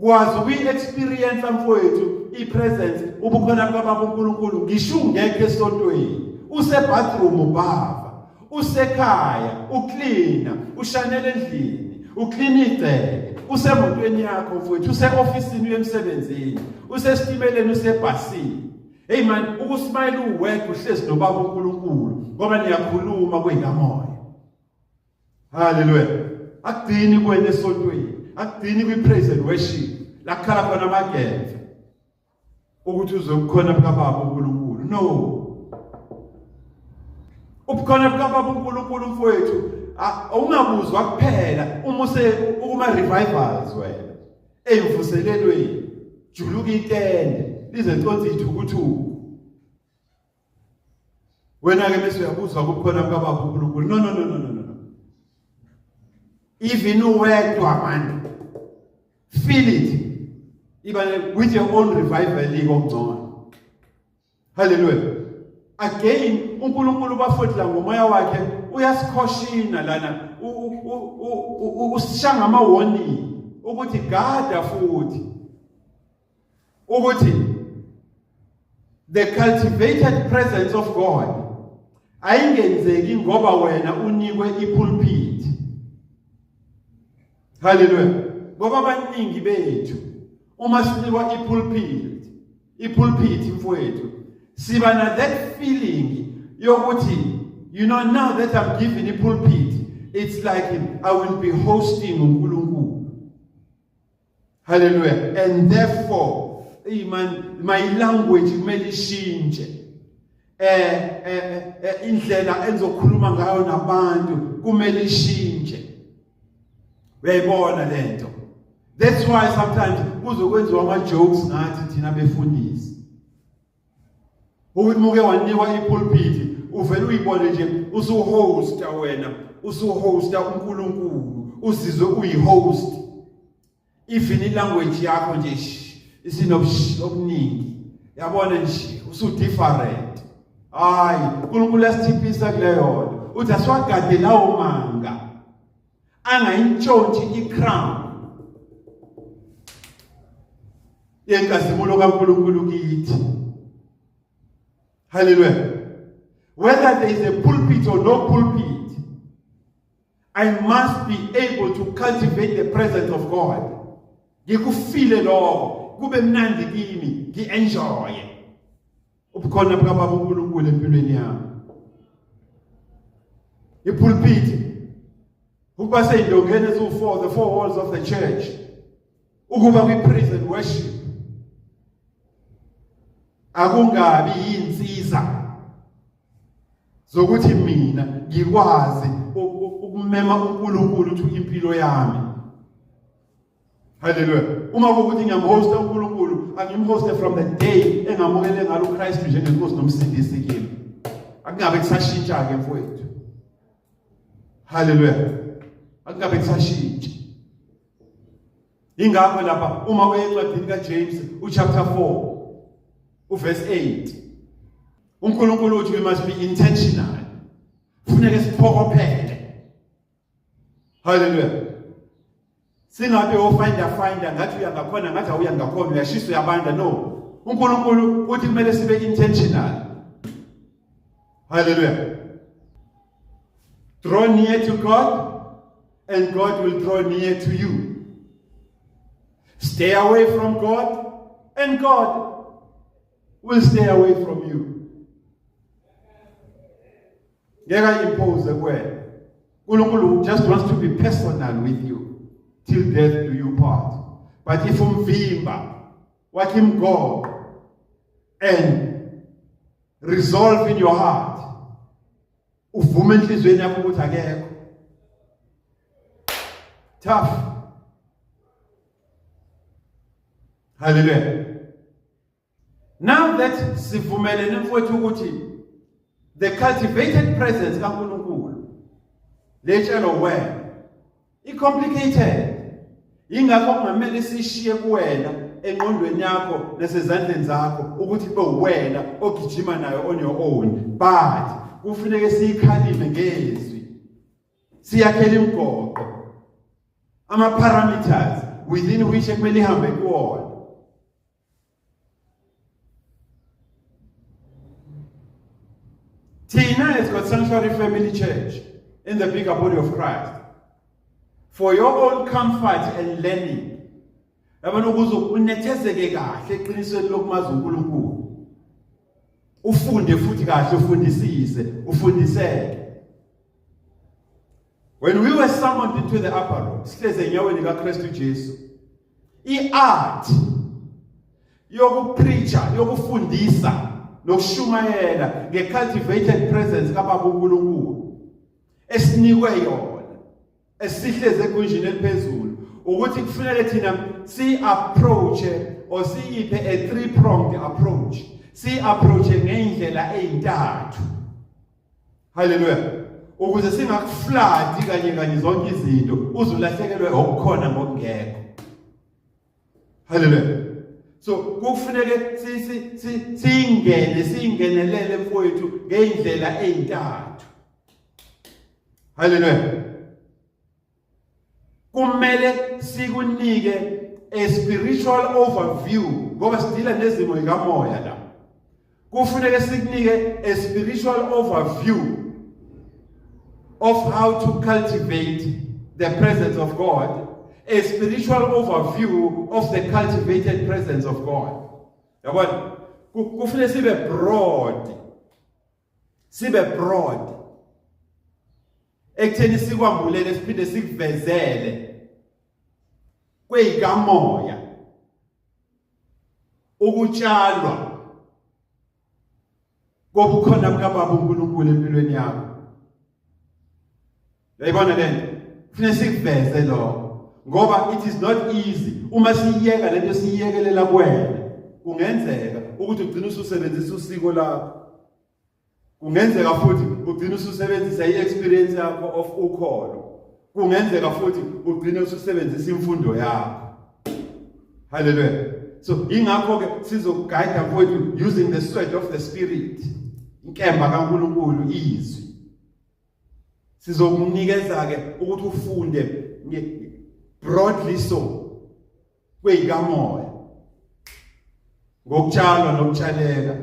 Kwazi ukuyi-experience mfowethu i-presence, ubukhona bukaBaba uNkulunkulu, ngisho ungekho esontweni, use-bathroom ubava, usekhaya uklina, ushanela endlini, uklina igceke, usemotweni yakho mfowethu, use-ofisini uye emsebenzini, usesitimeleni, usebhasini. Hey man, ukusmayela uwedwa uhlezi noBaba uNkulunkulu ngoba niyakhuluma kweyikamoya. Haleluya. Akugcini kwena esontweni, akugcini kwi-praise and worship la kukhala khona amagedla ukuthi uze ubukhona bukaBaba uNkulunkulu. No, ubukhona bukaBaba uNkulunkulu mfowethu awungabuzwa kuphela uma use ukuma revivals wena eyimvuselelweni, juluka itende lize consi ithukuthuku. Wena ke bese uyabuzwa kubukhona bukaBaba uNkulunkulu. No, no, no, no, no, no. Even uwedwa man, feel it. Iba with your own revival ikongcono. Hallelujah. Again uNkulunkulu bafowethu la ngomoya wakhe uyasikhoshina lana, usishanga ama warning ukuthi gada futhi ukuthi the cultivated presence of God ayingenzeki ngoba wena unikwe ipulpit. Haleluya. Ngoba abaningi bethu uma sinikwa ipulpit, ipulpit mfowethu, siba na that feeling yokuthi, you know, now that I'm given ipulpit, it's like I will be hosting uNkulunkulu. Hallelujah. And therefore, man, my language kumele ishintshe. Indlela enzokhuluma ngayo nabantu kumele ishintshe. Uyayibona lento. That's why sometimes kuzokwenziwa ama jokes ngathi thina befundisi. Ukuthi muke wanikwa ipulpit, uvela uyibone nje usuhosta wena, usuhosta uNkulunkulu, uzizwe uyihost. Even ilanguage yakho nje isinobushi obuningi. Yabona nje usu different. Hayi, uNkulunkulu yasithiphisa kuleyo nto. Uthi asiwagade lawo manga. Angayintshontshi icrown yenkazimulo kaNkulunkulu kithi. Hallelujah. Whether there is a pulpit or no pulpit, I must be able to cultivate the presence of God. Ngikufile lokho, kube mnandi kimi, ngi-enjoye ubukhona bukaBaba uNkulunkulu empilweni yami. Ipulpit ukuba seyindongeni eziwu-4, the four walls of the church, ukuba kwi-praise and worship, akungabi yinsiza zokuthi mina ngikwazi ukumema uNkulunkulu ukuthi impilo yami. Haleluya. Uma kuwukuthi ngiyamhosta uNkulunkulu, angimhoste from the day engamukele ngalo uChrist njengenkosi nomsindisi kimi. Akungabe kusashintsha ke mfowethu. Haleluya. Akungabe kusashintsha. Ingakho lapha uma uye encwadini kaJames uchapter 4 uverse 8, uNkulunkulu uthi we must be intentional. Kufuneka siphokophele. Haleluya. Singabe ofinder finder, ngathi uya ngakhona, ngathi awuya ngakhona, uyashisa, uyabanda. No. uNkulunkulu uthi kumele sibe intentional. Hallelujah. Draw near to God and God will draw near to you. Stay away from God and God will stay away from you. Ngeke ayimpose kuwena. uNkulunkulu just wants to be personal with you till death do you part. But if umvimba wakhe imgoqo and resolve in your heart uvume enhliziyweni yakho ukuthi akekho tough. Hallelujah. Now that sivumelene mfowethu ukuthi the cultivated presence kaNkulunkulu letshelo wena i-complicated, ingakho kungamele sishiye kuwena engqondweni yakho nasezandleni zakho ukuthi kube uwena ogijima nayo on your own, but kufuneke siyikhalime ngezwi, siyakhele imigoqo, ama-parameters within which ekumele ihambe kuwona. Thina as God Sanctuary Family Church in the bigger body of Christ, for your own comfort and learning, yabona, ukuze unethezeke kahle eqinisweni lokumazi uNkulunkulu, ufunde futhi kahle, ufundisise, ufundiseke. When we were summoned into the upper room, sihleze enyaweni kaKristu Jesu, i-art yokupreacha, yokufundisa nokushumayela nge-cultivated presence kaBaba uNkulunkulu esinikwe yona esihleze egunjini eliphezulu, ukuthi kufuneke thina si-approach or siyiphe a three pronged approach, si-approach ngey'ndlela ey'ntathu. Haleluya. Ukuze singakufladi kanye kanye zonke izinto, uzulahlekelwe okukhona ngokungekho. Haleluya. So kufuneke singene singenelele mfowethu ngeindlela ezintathu. Haleluya. Kumele sikunike a spiritual overview ngoba sidila nezimo zikamoya la. Kufuneke sikunike a spiritual overview of how to cultivate the presence of God, a spiritual overview of the cultivated presence of God. Yabona, kufuneka sibe broad, sibe broad ekutheni sikwambulele siphinde sikuvezele kweyikamoya ukutshalwa kobukhona bukaBaba uNkulunkulu empilweni yakho. Uyayibona lento? Kufanele sikuveze lokho ngoba it is not easy. Uma siyiyeka lento siyiyekelela kuwena, kungenzeka ukuthi ugcine ususebenzisa usiko lakho, kungenzeka futhi ugcine ususebenzisa i-experience yakho of ukholo, kungenzeka futhi ugcine ususebenzisa imfundo yakho. Haleluya. So ingakho ke sizokugayida mfowethu using the sword of the spirit, inkemba kaNkulunkulu, izwi. Sizokunikeza ke ukuthi ufunde broadly so kweyikamoya ngokutshalwa nokutshaleka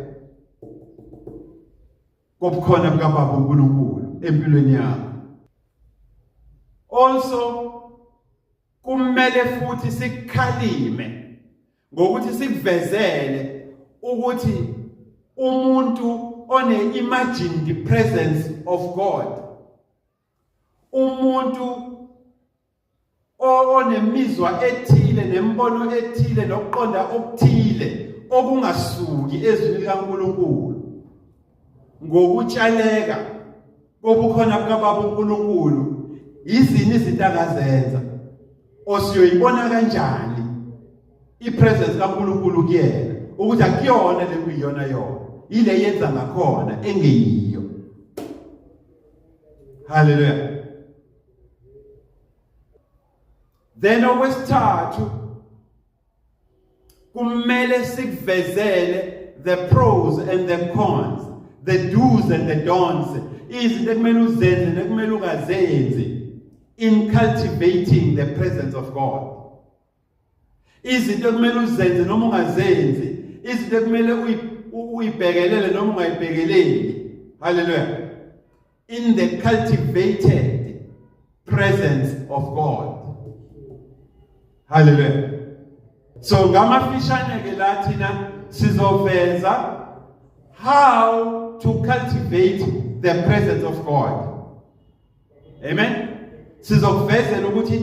kobukhona bukaBaba uNkulunkulu empilweni yakho. Also kumele futhi sikukhalime ngokuthi sikuvezele ukuthi umuntu one imagined presence of God, umuntu onemizwa ethile nembono ethile nokuqonda okuthile okungasuki ezwini likaNkulunkulu ngokutshaleka kobukhona bukaBaba uNkulunkulu, yizini izinto angazenza osiyoyibona kanjani ipresence kaNkulunkulu kuyena ukuthi akuyona le kuyiyona yona, ile yenza ngakhona engeyiyo. Haleluya. Then okwesithathu kumele sikuvezele the pros and the cons, the do's and the don'ts, izinto ekumele uzenze nekumele ungazenzi in cultivating the presence of God, izinto ekumele uzenze noma ungazenzi, izinto ekumele uyibhekelele noma ungayibhekeleli. Hallelujah. In the cultivated presence of God. Hallelujah. So ngamafishane ke la thina sizoveza how to cultivate the presence of God. Amen. Sizokuvezela ukuthi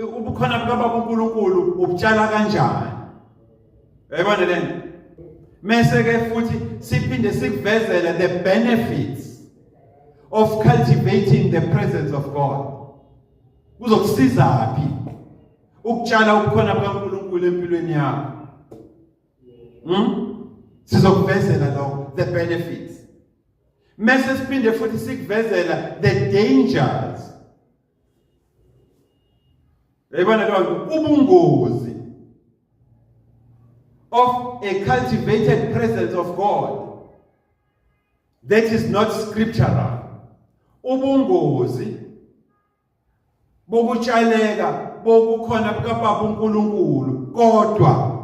ubukhona bukaBaba uNkulunkulu ubutshala kanjani. Uyayibona lento? Mese ke futhi siphinde sikuvezele the benefits of cultivating the presence of God. Kuzokusiza phi ukutshala ubukhona bukaNkulunkulu empilweni yakho? Sizokuvezela lokho, the benefits. Mese siphinde futhi sikuvezela the dangers. Uyayibona leyo nto, ubungozi of a cultivated presence of God that is not scriptural. Ubungozi bokutshaleka bokukhona bukaBaba uNkulunkulu kodwa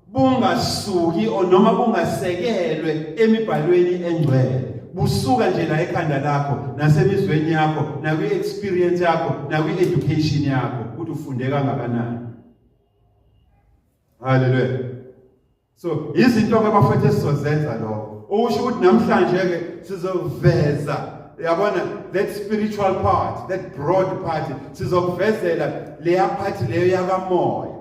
bungasuki noma bungasekelwe emibhalweni engcwele, busuka nje la ekhanda lakho nasemizweni yakho nakwi-experience yakho nakwi-education yakho ukuthi ufunde kangakanani. Haleluya. So izinto ke bafethu esizozenza lokho, okusho ukuthi namhlanje ke sizoveza, yabona, that spiritual part, that broad part. Sizokuvezela leya part leyo yakamoya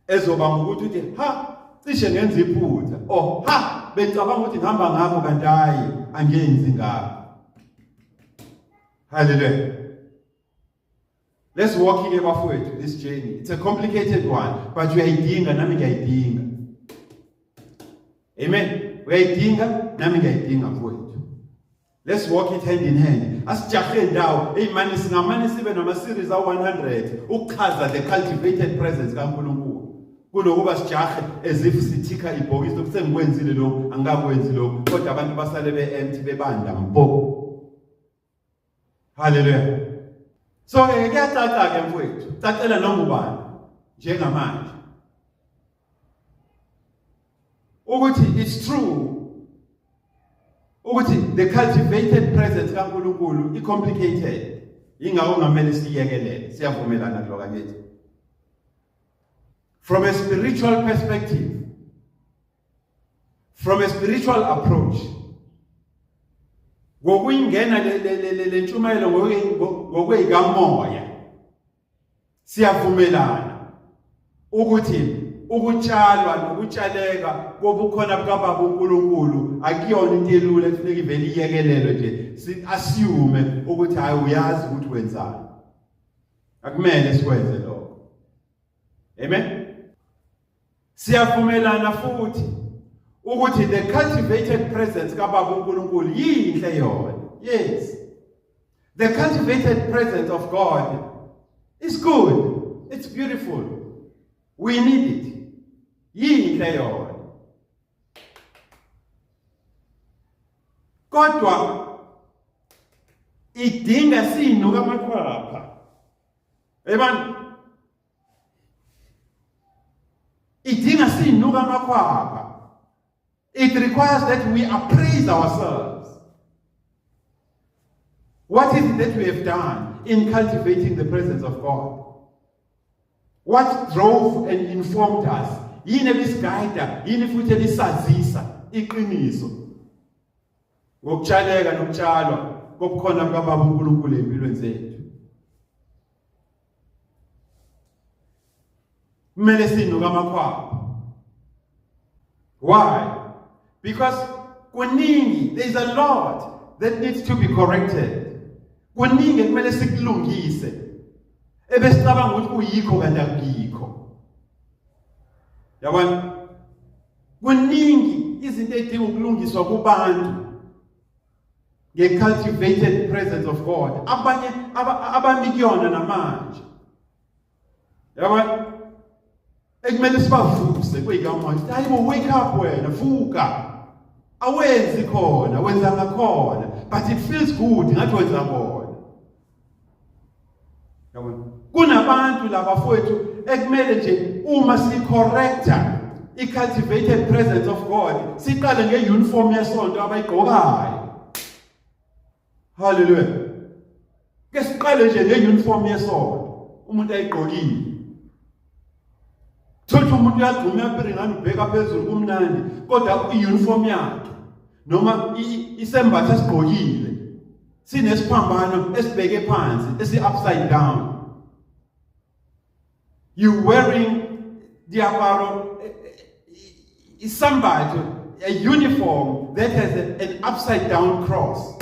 ezoba ngokuthi uthi ha, cishe ngenza iphutha, oh ha, bengicabanga ukuthi ngihamba ngakho kanti hayi, angenzi ngakho. Hallelujah. Let's walk ke bafowethu this journey. It's a complicated one, but uyayidinga, nami ngiyayidinga. Amen. Uyayidinga, nami ngiyayidinga mfowethu. Let's walk it hand in hand. Asijahe ndawo. Hey mani, singamane sibe nama series a 100 ukuchaza the cultivated presence kaNkulunkulu. Kunokuba sijahe as if sithika ibhokisi lokuthi sengikwenzile lokhu, angikakwenzi lokhu, kodwa abantu basale be-empty, bebanda mpo. Hallelujah. So ke kuyacaca ke mfowethu, cacela noma ubani njengamanje ukuthi it's true ukuthi the cultivated presence kaNkulunkulu i complicated, ingakho ngamele siyekelele. Siyavumelana kuloko angithi? From a spiritual perspective, from a spiritual approach, ngokuyingena le ntshumayelo ngokweyikamoya, siyavumelana ukuthi ukutshalwa nokutshaleka kobukhona bukaBaba uNkulunkulu akuyona into elula ekufuneka ivele iyekelelwe nje, si-assume ukuthi hayi, uyazi ukuthi wenzani. Akumele sikwenze lokho. Amen. Siyavumelana futhi ukuthi the cultivated presence kaBaba uNkulunkulu yinhle yona. Yes, the cultivated presence of God is good, it's beautiful, we need it, yinhle yona, kodwa idinga sinuka amakhwapha. Ebani idinga sinuka amakhwapha. It requires that we appraise ourselves. What is it that we have done in cultivating the presence of God? What drove and informed us? Yini ebisigayida, yini futhi ebisazisa iqiniso ngokutshaleka nokutshalwa kobukhona bukaBaba uNkulunkulu empilweni zethu? Kumele sinuke amakhwapha. Why? Because kuningi, there is a lot that needs to be corrected. Kuningi kumele sikulungise ebesicabanga ukuthi kuyikho kanti akuyikho, yabona. Kuningi izinto ezidinga ukulungiswa kubantu nge-cultivated presence of God, abanye abami kuyona namanje, yabona, ekumele sibavuse kweyikamoya. Hayi bo, wake up wena, vuka, awenzi khona, wenza ngakhona, but it feels good ngathi wenza khona, yabona. Kunabantu laba fowethu ekumele nje uma si-correcta i-cultivated presence of God siqale nge-uniform yesonto abayigqokayo. Haleluya. Ke siqale nje ngeuniform yesonto umuntu ayigqokile. Thothi umuntu uyagxuma uyapiringana ubheka phezulu kumnandi kodwa iuniform yakhe noma isembatho esigqokile sinesiphambano esibheke phansi esi upside down. You wearing diaparo isambatho, a uniform that has an upside down cross.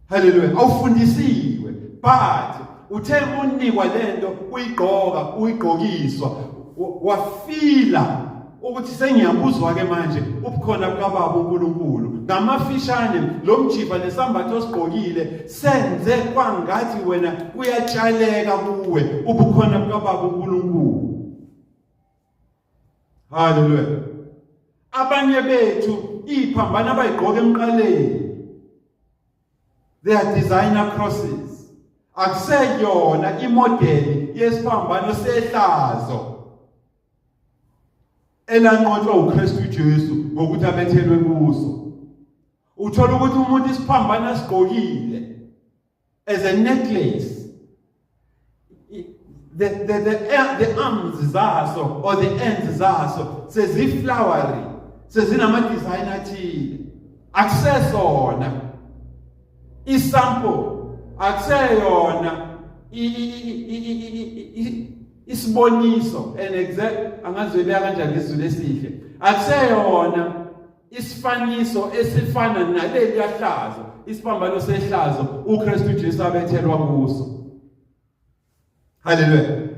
Hallelujah. Awufundisiwe but uthe unikwa lento uyigqoka uyigqokiswa wafila ukuthi sengiyabuzwa ke manje ubukhona bukaBaba uNkulunkulu. Ngamafishane lo mjiva nesambatho osigqokile senze kwangathi wena kuyatshaleka kuwe ubukhona bukaBaba uNkulunkulu. Haleluya. Abanye bethu iphambana abayigqoka emqaleni, they are designer crosses. Akuseyona imodeli yesiphambano sehlazo elanqotshwa uKristu Jesu ngokuthi abethelwe kuso. Uthola ukuthi umuntu isiphambano asigqokile as a necklace, the arms zaso or the ends zaso seziflowery, sezinama design athile. Akusesona isample, akuseyona isiboniso and exact, angazi kanjani isiZulu esihle, akuseyona isifaniso esifana naleli yahlazo, isiphambano sehlazo uKristu Jesu abethelwa kuso. Haleluya.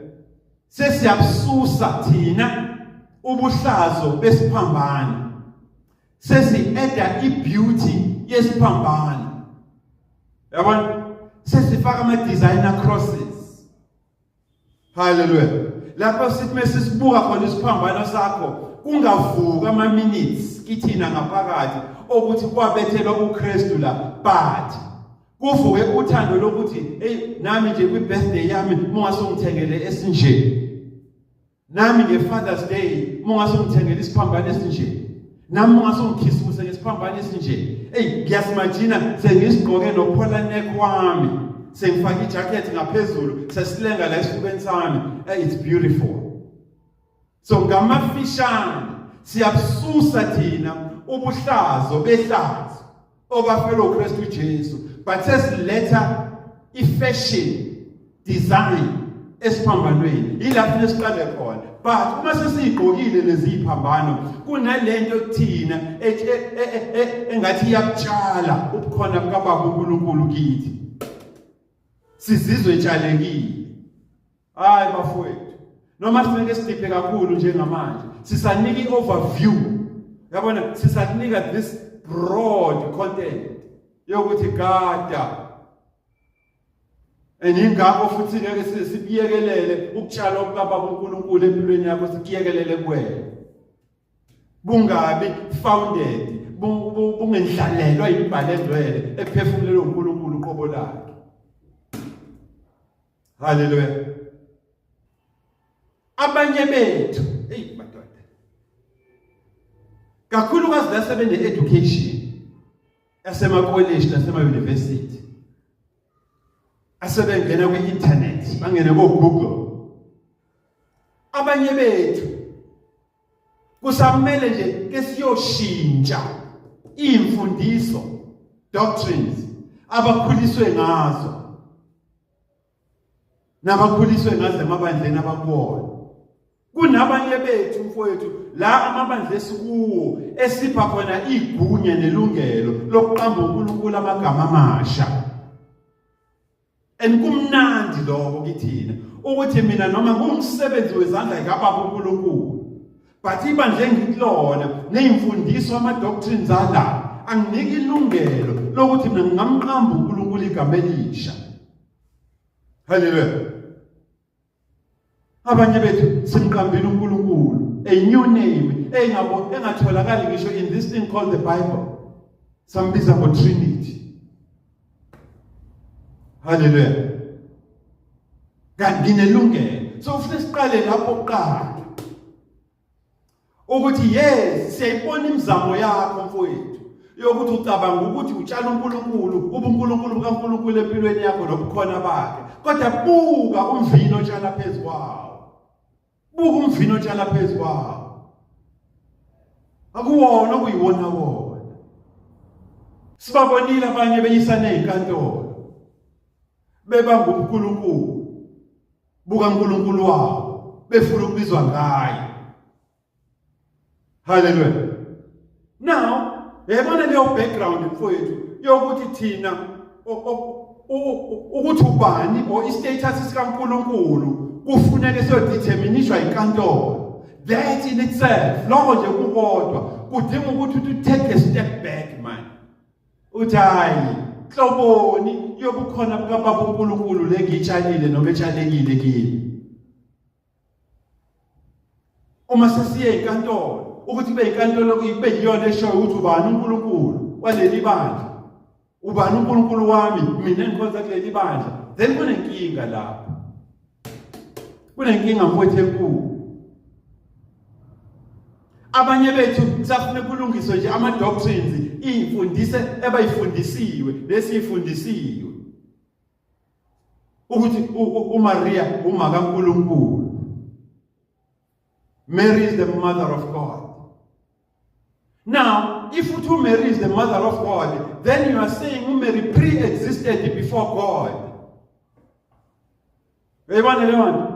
Sesiyabususa thina ubuhlazo besiphambano, sesi-eda i-beauty yesiphambano, yabona, sesifaka ama-designer crosses. Haleluya. Lapho sithi mesisibuka khona isiphambano sakho kungavuka ama minutes kithina ngaphakathi okuthi kwabethelwa uKristu la, but kuvuke uthando lokuthi hey, nami nje kwi birthday yami mungase ungithengele esinje, nami nge Father's Day mungase ungithengele isiphambano esinje, nami mungase ungikhisuse ngesiphambano esinje. Hey, ngiyasimagina sengisigqoke no collar neck wami, sengifake ijacket ngaphezulu, sesilenga la esifubeni sami. Hey, it's beautiful. So ngamafishane siyabususa thina ubuhlazo behlazo obafelwa uKristu Jesu, but sesiletha ifashion design esiphambanweni. Yilapho lesiqale khona, but uma sesiyigqokile lezi ziphambano kunalento kuthina engathi iyakutshala ubukhona bukaBaba uNkulunkulu kithi, sizizwe etshalekile. Hayi bafowethu, noma singeke sidiphe kakhulu njengamanje, sisanika i-overview, yabona, sisakunika this broad content yokuthi gada. And ingakho futhi ngeke sibuyekelele ukutshalwa kukaBaba uNkulunkulu empilweni yakho, sikuyekelele kuwena, bungabi founded, bungendlalelwa imibhalo engcwele ephefumulelwe uNkulunkulu uqobo lakhe. Haleluya. Abanye bethu, hey madoda, kakhulukazi la sebene education yasemakoleji nasema-university, asebengena kwi-internet, bangene ko-Google, abanye bethu kusamele nje ke siyoshintsha imfundiso, doctrines abakhuliswe ngazo nabakhuliswe ngazo emabandleni abakuwona. Kunabanye bethu mfowethu la amabandla esikuwo esipha khona igunya nelungelo lokuqamba uNkulunkulu amagama amasha. And kumnandi lokho kithina ukuthi mina noma ngumsebenzi wezandla zikaBaba uNkulunkulu, but ibandla engikulona nezimfundiso, ama doctrines ala anginiki ilungelo lokuthi mina ngingamqamba uNkulunkulu igama elisha. Haleluya. Abanye bethu simqambile uNkulunkulu a new name engabo engatholakali ngisho in this thing called the Bible, sambiza ngo Trinity. Haleluya. Kanti nginelungelo, so ufuna siqale lapho kuqala ukuthi yes, siyayibona imizamo yakho mfowethu. Yokuthi ucabanga ukuthi utshala uNkulunkulu, ubuNkulunkulu bukaNkulunkulu empilweni yakho nobukhona bakhe. Kodwa buka umvini otshala phezu kwawo. Buka umvini otshala phezu kwawo. Akuwona okuyiwona wona. Sibabonile abanye beyisana ezinkantolo. Beba nguNkulunkulu. Buka uNkulunkulu wabo befuna ukubizwa ngaye. Hallelujah. Now, yayibona leyo background mfowethu yokuthi thina ukuthi ubani or istatus sikaNkuluNkulu kufuneke siyodeterminishwa inkantolo. That in itself, lokho nje kukodwa kudinga ukuthi uthi take a step back man. Uthi hayi, hloboni yobukhona bukaBaba uNkulunkulu lengitshalile noma etshalekile kimi. Uma sesiye enkantolo ukuthi kube inkantolo kube yiyona eshoyo ukuthi ubani uNkulunkulu waleli bandla ubani uNkulunkulu wami mina engikhonza kuleli bandla then kunenkinga lapho kunenkinga mfowethu enkulu abanye bethu safuna kulungiswe nje ama doctrines izimfundiso ebayifundisiwe lesifundisiwe ukuthi uMaria uma kaNkulunkulu. Mary is the mother of God. Now, if uthi Mary is the mother of God, then you are saying Mary pre-existed before God. Uyayibona leyo nto?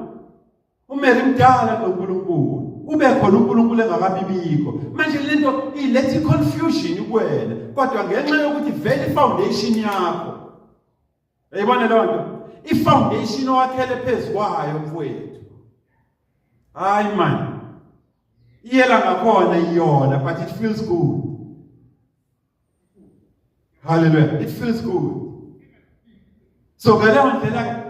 uMary mdala kuNkulunkulu. Ube khona uNkulunkulu engakabibikho. Manje lento iletha confusion kuwena, kodwa ngenxa yokuthi vele foundation yakho Uyayibona leyo nto? I-foundation owakhele phezu kwayo mfowethu. Hayi man. Iyela ngakhona iyona but it feels good. Hallelujah. It feels good. So ngaleyo ndlela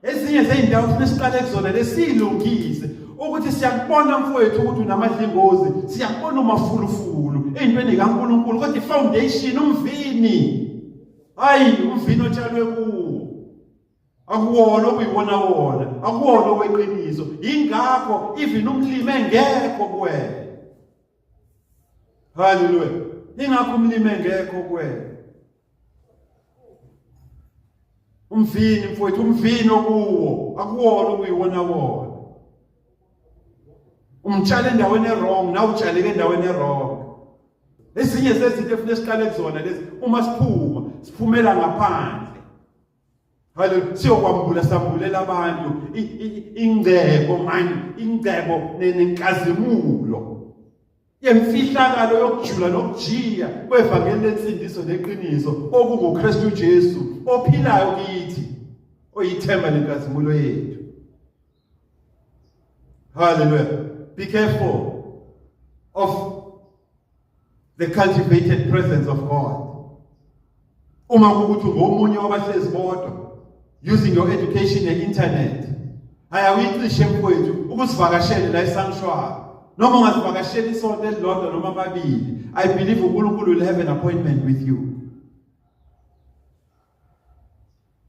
ezinye zezindawo funa siqale kuzona lesilungise ukuthi siyakubona mfowethu ukuthi unamadlingozi, siyakubona umafulufulu eyintweni kaNkuluNkulu kodwa ifoundation umvini Hayi umvini otshalwe kuwo. Akuwona okuyiwona wona, akuwona okweqiniso. Ingakho even umlimi engekho kuwena. Haleluya. Ingakho umlimi engekho kuwena. Umvini mfowethu, umvini okuwo, akuwona okuyiwona wona. Umtshala endaweni e-wrong, nawe utshaleke endaweni e-wrong. Ezinye zezinto efuna siqale kuzona lezi uma siphuma siphumela ngaphandle. Haleluya siyokwambula sambulela abantu ingcebo mani ingcebo nenkazimulo yemfihlakalo yokujula nokujiya kwevangeli lensindiso neqiniso okunguKristu Jesu ophilayo kithi oyithemba lenkazimulo yethu. Hallelujah. Be careful of the cultivated presence of God. Uma kukuthi ngomunye wabahlezi bodwa using your education ne-internet ayawicishe mfowethu ukusivakashele la esanctuary noma ungasivakashela isonto elilodwa noma amabili i believe uNkulunkulu will have an appointment with you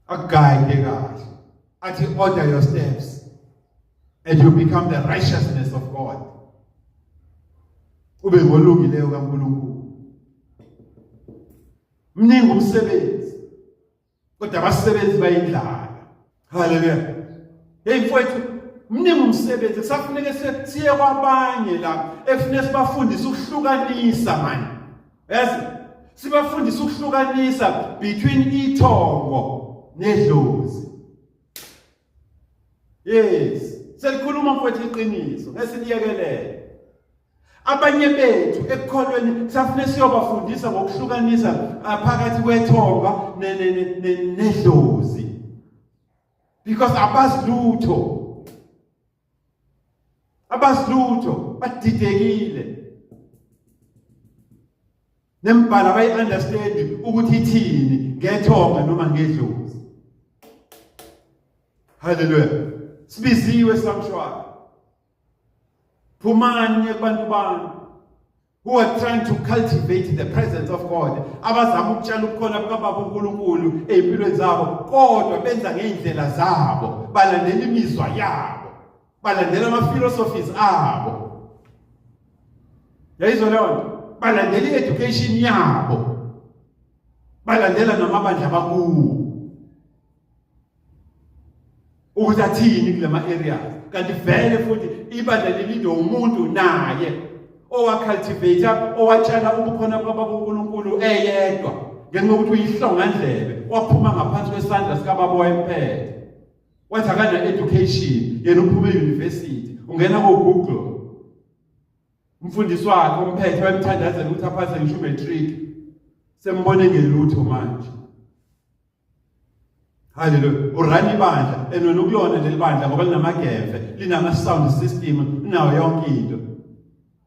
akuguide kahle athi order your steps and you become the righteousness of God ube ngolungileyo kaNkulunkulu mningi umsebenzi kodwa abasebenzi bayindlala haleluya hey mfowethu mningi umsebenzi kusafuneke siye kwabanye la efuneka sibafundise ukuhlukanisa manje yazi sibafundise ukuhlukanisa between ithongo nedlozi yes selikhuluma mfowethu iqiniso ngesiliyekelele abanye bethu ekukholweni kusafune siyobafundisa ngokuhlukanisa phakathi kwethonga nedlozi because abazi lutho abazi lutho badidekile nembhalo abayi-understand ukuthi ithini ngethonga noma ngedlozi haleluya sibiziwe samshwana phumani kubantu bami who are trying to cultivate the presence of God abazama ukutshala ubukhona bukaBaba uNkulunkulu ezimpilweni zabo kodwa benza ngezindlela zabo balandela imizwa yabo balandela ama philosophies abo yayizwa leyo nto. Balandela i-education yabo, balandela namabandla abakuwo ukuthi athini kulama areas. Kanti vele futhi ibandla lilidwe umuntu naye owacultivate, owatshala ubukhona bukaBaba uNkulunkulu eyedwa, ngenxa yokuthi uyihlongandlebe, waphuma ngaphansi kwesandla sikababa wayemphethe. Wathi akana education, yena uphuma e-university, ungena ko-Google. Umfundisi wakhe omphethe wayemthandazela ukuthi aphase ngisho umatric, sembone ngelutho manje. Haleluya. Urun ibandla and wena ukulona leli bandla ngoba linamageve, linama sound system, linayo yonke into.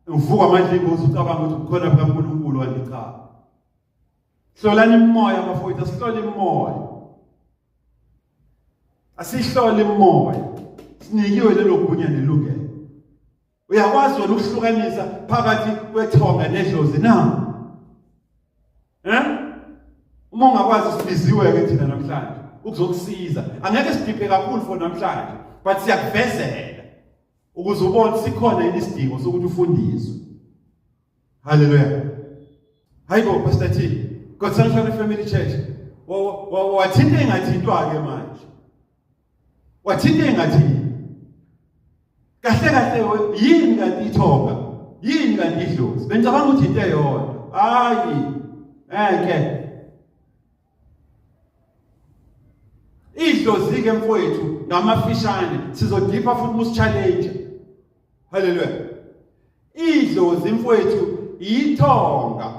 Uvuka amandla ingozi ucabanga ukuthi ukhona bukaNkulunkulu, kanti cha. Hlolani imimoya bafowethu, asihlole imimoya. Asihlole imimoya. Sinikiwe lelo gunya nelungelo. Uyakwazi wena ukuhlukanisa phakathi kwethonga nedlozi na? Eh? Uma ungakwazi, sibiziwe ke thina namhlanje ukuzokusiza. Angeke sidiphe kakhulu for namhlanje, but siyakuvezela ukuze ubone sikhona yini isidingo sokuthi ufundiswe. Hallelujah. Hayibo Pastor T, God Sanctuary Family Church. Wathinta engathintwa ke manje. Wathinta engathini? Kahle kahle yini kanti ithonga? Yini kanti idlozi? Bengicabanga ukuthi into eyodwa. Hayi. Eke. Idlozi ke mfowethu ngamafishane, sizodipha futhi musi-challenge. Haleluya. Idlozi mfowethu yithonga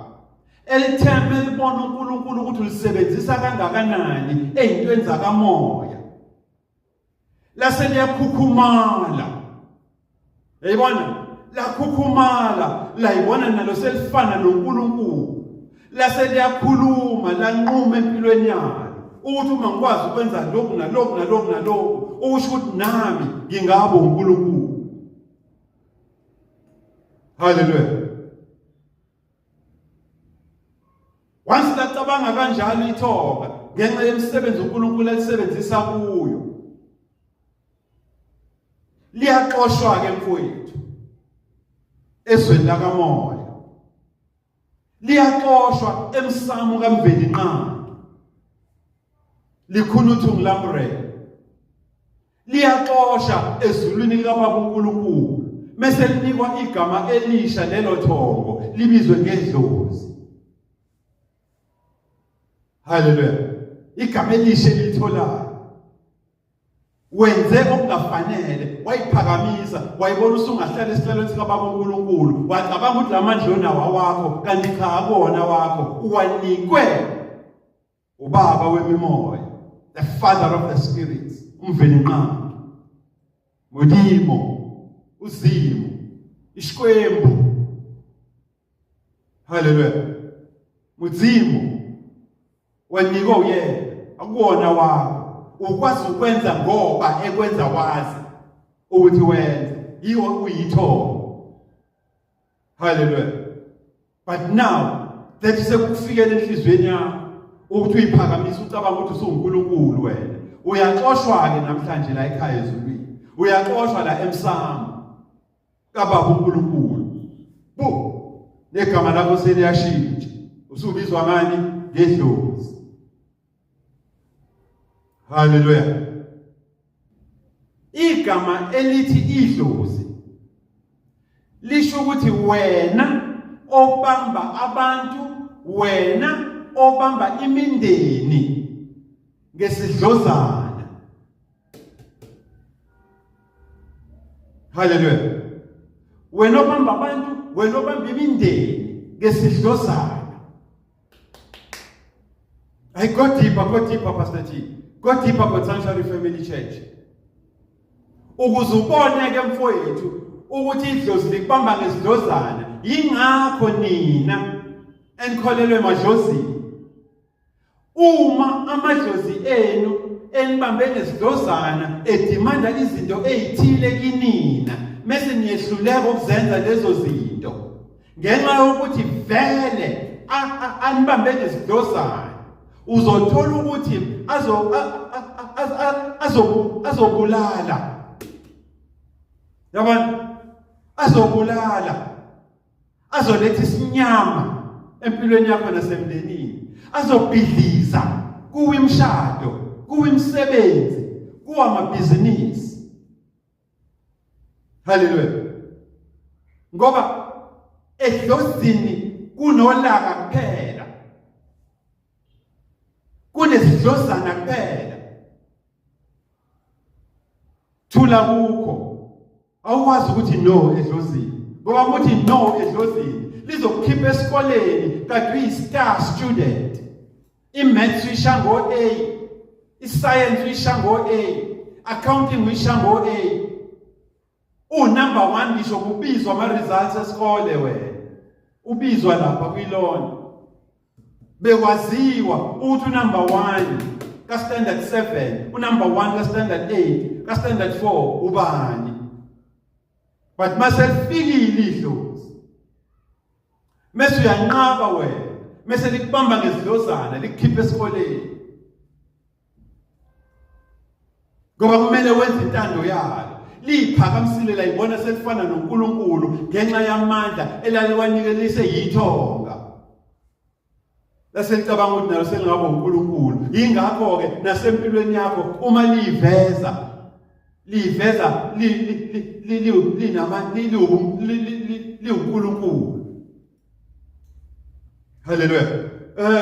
elithembe libona uNkulunkulu ukuthi ulisebenzisa kangakanani ezintweni zakamoya. Lase liyakhukhumala. Yayibona? Lakhukhumala, layibona nalo selifana noNkulunkulu. Lase liyakhuluma, lanquma empilweni yalo ukuthi uma ngikwazi ukwenza lokhu nalokhu nalokhu nalokhu, ukusho ukuthi nami ngingaba uNkulunkulu. Haleluya. Once lacabanga kanjalo ithoka ngenxa yemisebenzi uNkulunkulu alisebenzisa kuyo, liyaxoshwa ke mfowethu ezweni lakamoya, liyaxoshwa emsamo kaMvelinqangi, likhulu uthungu lamrela, liyaxosha ezulwini likaBaba uNkulunkulu, mese linikwa igama elisha lelo thongo, libizwe ngedlozi. Haleluya. Igama elisha elitholayo, wenze okungafanele, wayiphakamisa, wayibona usungahlala esihlalweni sikababa uNkulunkulu, wacabanga ukuthi lamandla onawo awakho, kanti cha, akuwona wakho, uwanikwe ubaba wemimoya, the father of the spirits, uMvelinqangi, Modimo, uZimu, Ishikwembu. Haleluya. Mudzimu wanikwa uyena, akuwona wakho. Ukwazi ukwenza ngoba ekwenza wazi ukuthi wenze, yiwo uyithongo. Haleluya. But now that sekufikele enhliziyweni yakho ukuthi uyiphakamise, ucabanga ukuthi usuwuNkulunkulu wena, uyaxoshwa ke namhlanje la ekhaya ezulwini, uyaxoshwa la emsamo kababa uNkulunkulu. Bu negama lakho seliyashintsha, usubizwa ngani? Ngedlozi. Haleluya. Igama elithi idlozi lisho ukuthi wena obamba abantu, wena obamba imindeni ngesidlozana. Haleluya. Wena obamba abantu, wena obamba imindeni ngesidlozana. I go deeper, go deeper, Pastor T. Go deeper, God Sanctuary Family Church. Ukuze ubone ke mfowethu ukuthi idlozi likubamba ngesidlozana, yingakho nina enikholelwe emadlozini. Uma amadlozi enu enibambe ngesidlozana edimanda izinto ezithile kinina, mese niyehluleka ukuzenza lezo zinto ngenxa yokuthi vele anibambe ngesidlozana, uzothola ukuthi azobulala, yabona, azobulala. Azoletha isinyama empilweni yakho nasemndenini. Azobhidliza kuwe imishado, kuwe imisebenzi, kuwa amabhizinisi. Haleluya. Ngoba edlozini kunolaka kuphela. Kunesidlozana kuphela. Thula kukho. Awukwazi ukuthi no edlozini. Ngoba ukuthi no edlozini lizokukhipha esikoleni kanti uyi-star student. I-maths uyisha ngo-A, i-science uyisha ngo-A, accounting uyisha ngo-A. Unumber 1 ngisho kubizwa ama-results esikole wena. Ubizwa lapha kwilona. Bekwaziwa ukuthi unumber 1 ka-standard 7, unumber 1 ka-standard 8, ka-standard 4 ubani. But maselifikile idlozi mese uyanqaba wena mese likubamba ngezidlozana likukhipha esikoleni ngoba kumele wenze intando yalo liyiphakamisile layibona selifana noNkulunkulu ngenxa yamandla elaliwanikelise yithonga laselicabanga ukuthi nalo selingaba uNkulunkulu. Yingakho-ke nasempilweni yakho uma liyiveza liyiveza liwuNkulunkulu. Haleluya.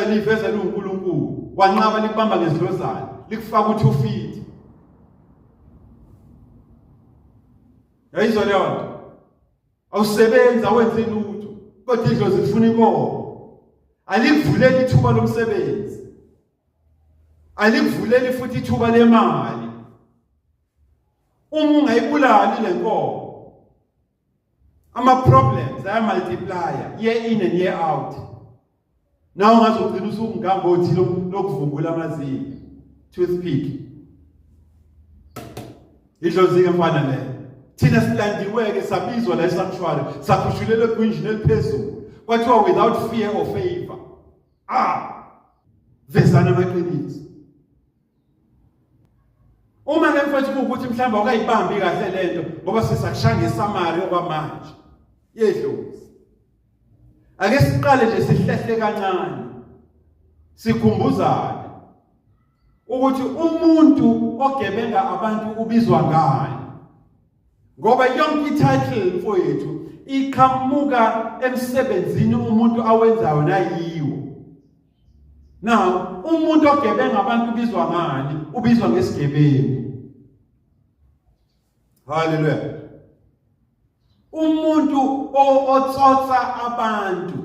Liyiveza liwuNkulunkulu. Wanqaba likubamba ngezilozana, likufaka u-two feet. Yayizwa leyo nto. Awusebenzi awenzi lutho kodwa idlozi lifuna inkomo. Alikuvuleli ithuba lomsebenzi. Alikuvuleli futhi ithuba lemali. Uma ungayibulali lenkomo ama problems aya multiplier year in and year out. Nawe ungaze ugcine usungangothi lokuvumbula amazinyo. Toothpick. Idlozi-ke mfana leyo. Thina silandiwe-ke sabizwa la esanctuary sakhushulelwa egunjini eliphezulu. Kwathiwa without fear or favor. Ah! Vezana amaqiniso. Uma ke mfethu kuwukuthi mhlawumbe awukayibambi kahle lento ngoba sisakushaya ngesamari okwamanje. Yedlozi. Ake siqale nje sihlehle kancane. Sikhumbuzane ukuthi umuntu ogebenga abantu ubizwa ngani. Ngoba yonke i-title mfowethu iqhamuka emsebenzini umuntu awenzayo nayiwo. Now, umuntu ogebenga abantu ubizwa ngani? Ubizwa ngesigebengu. Haleluya. Umuntu otsotsa abantu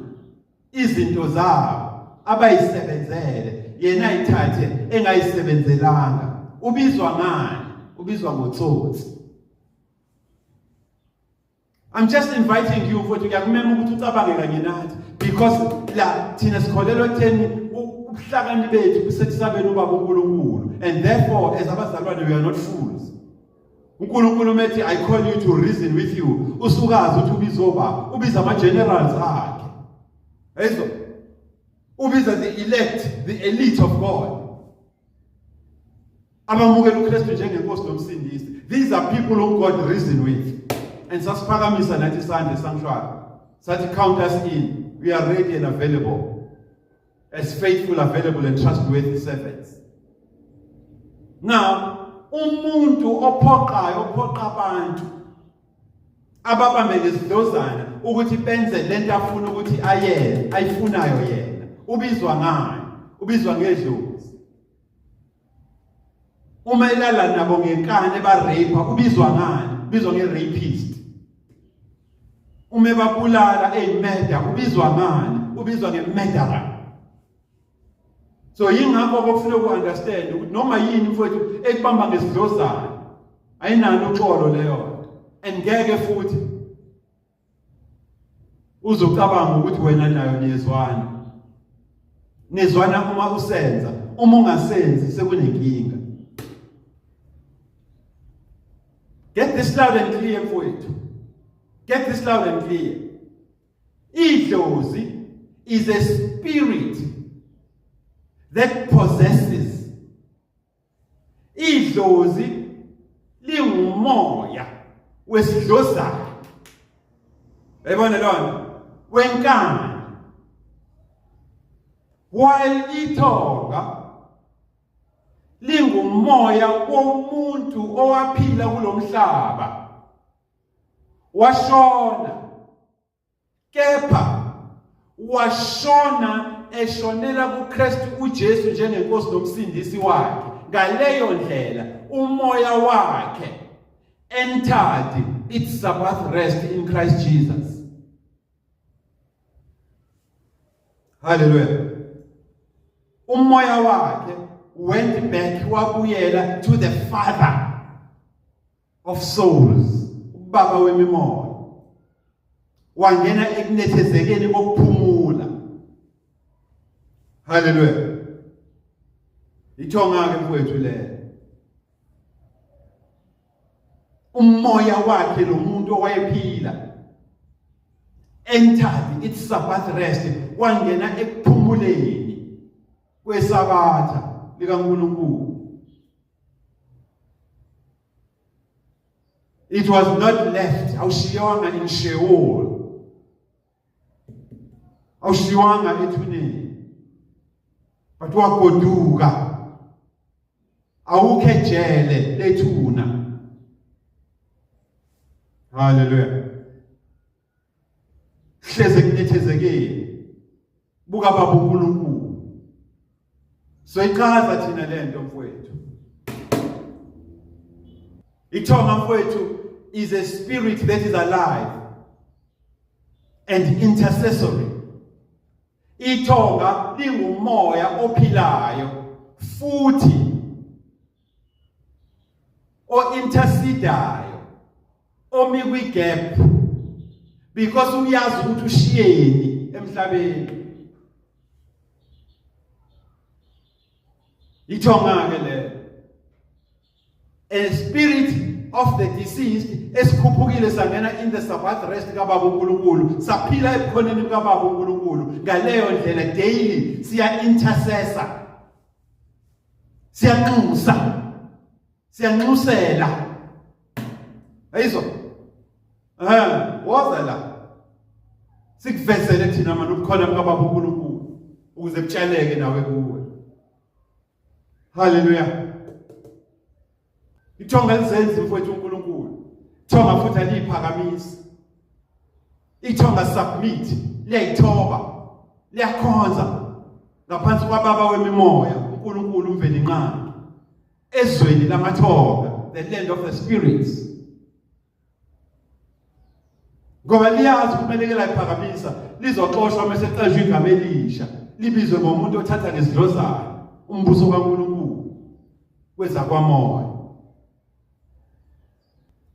izinto zabo abayisebenzele yena ayithathe engayisebenzelanga ubizwa ngani? Ubizwa ngotsotsi. I'm just inviting you mfowethu ngiyakumema ukuthi ucabange kanye nathi because la thina sikholelwa ekutheni ubuhlakani bethu busekusabeni ubaba uNkulunkulu and therefore as abazalwane we are not fools. uNkulunkulu methi I call you to reason with you usukazi ukuthi ubizoba ubiza ama generals akhe. Ezo ubiza the elect, the elite of God. Abamukela uKristu njengenkosi nomsindisi. These are people whom God reason with. And sasiphakamisa nathi isandla sanctuary. Sathi count us in. We are ready and available. As faithful, available and trustworthy servants. Now, umuntu ophoqayo ophoqa abantu ababambe ngezidlozana ukuthi benze lento afuna ukuthi ayenze ayifunayo yena ubizwa ngani? Ubizwa ngedlozi. Uma elala nabo ngenkani ebarape ubizwa ngani? Ubizwa nge-rapist. Uma ebabulala eyimurder ubizwa ngani? Ubizwa nge-murderer. So yingakho kufuneka u-understand ukuthi noma yini mfowethu ekubamba ngesidlozana ayinalo uxolo leyo nto and ngeke futhi uzocabanga ukuthi wena nayo niyezwana. Nizwana uma usenza, uma ungasenzi sekunenkinga. Get this loud and clear mfowethu. Get this loud and clear. Idlozi is a spirit that possesses. Idlozi lingumoya wesidlozana. Yayibona lona? wenkani, while ithonga lingumoya womuntu owaphila kulomhlaba washona, kepha washona eshonela kuKristu uJesu njengenkosi nomsindisi wakhe. Ngaleyo ndlela umoya wakhe entered its Sabbath rest in Christ Jesus. Hallelujah. Umoya wakhe went back, wabuyela to the Father of souls, ubaba wemimoya, wangena ekunethezekeni kokuphumula. Haleluya. Ithonga ke mfowethu leyo, umoya wakhe lo muntu owayephila entered its Sabbath rest, wangena ekuphumuleni kwesabatha likaNkulunkulu. It was not left, awushiywanga in Sheol, awushiywanga ethuneni, but wagoduka, awukho ejele lethuna. Haleluya. Hleze kunethezekeni buka baba uNkulunkulu. Soyichaza thina lento mfowethu. Ithonga mfowethu is a spirit that is alive and intercessory. Ithonga lingumoya ophilayo futhi o-intercedayo, omi kwi-gap, because uyazi ukuthi ushiyeni emhlabeni. Ithonga-ke leyo, a spirit of the deceased esikhuphukile sangena in the Sabbath rest kaBaba uNkulunkulu, saphila ebukhoneni bukaBaba uNkulunkulu. Ngaleyo ndlela daily siya intercessor, siyanxusa, siyanxusela. Ayizwa, woza la sikuvezele thina manje ubukhona bukaBaba uNkulunkulu ukuze kutshaleke nawe kuwe. Haleluya. Ithonga lizenzi mfowethu uNkulunkulu. Ithonga futhi aliphakamisi. Ithonga submit, liyayithoba, liyakhonza ngaphansi kwababa wemimoya uNkulunkulu uMvelinqangi ezweni lamathonga, the land of the spirits. Ngoba liyazi kumele ke liphakamisa, lizoxoshwa mase qanjwa igama elisha, libizwe ngomuntu othatha ngezidlozana umbuso kaNkulunkulu kwezakwamoya.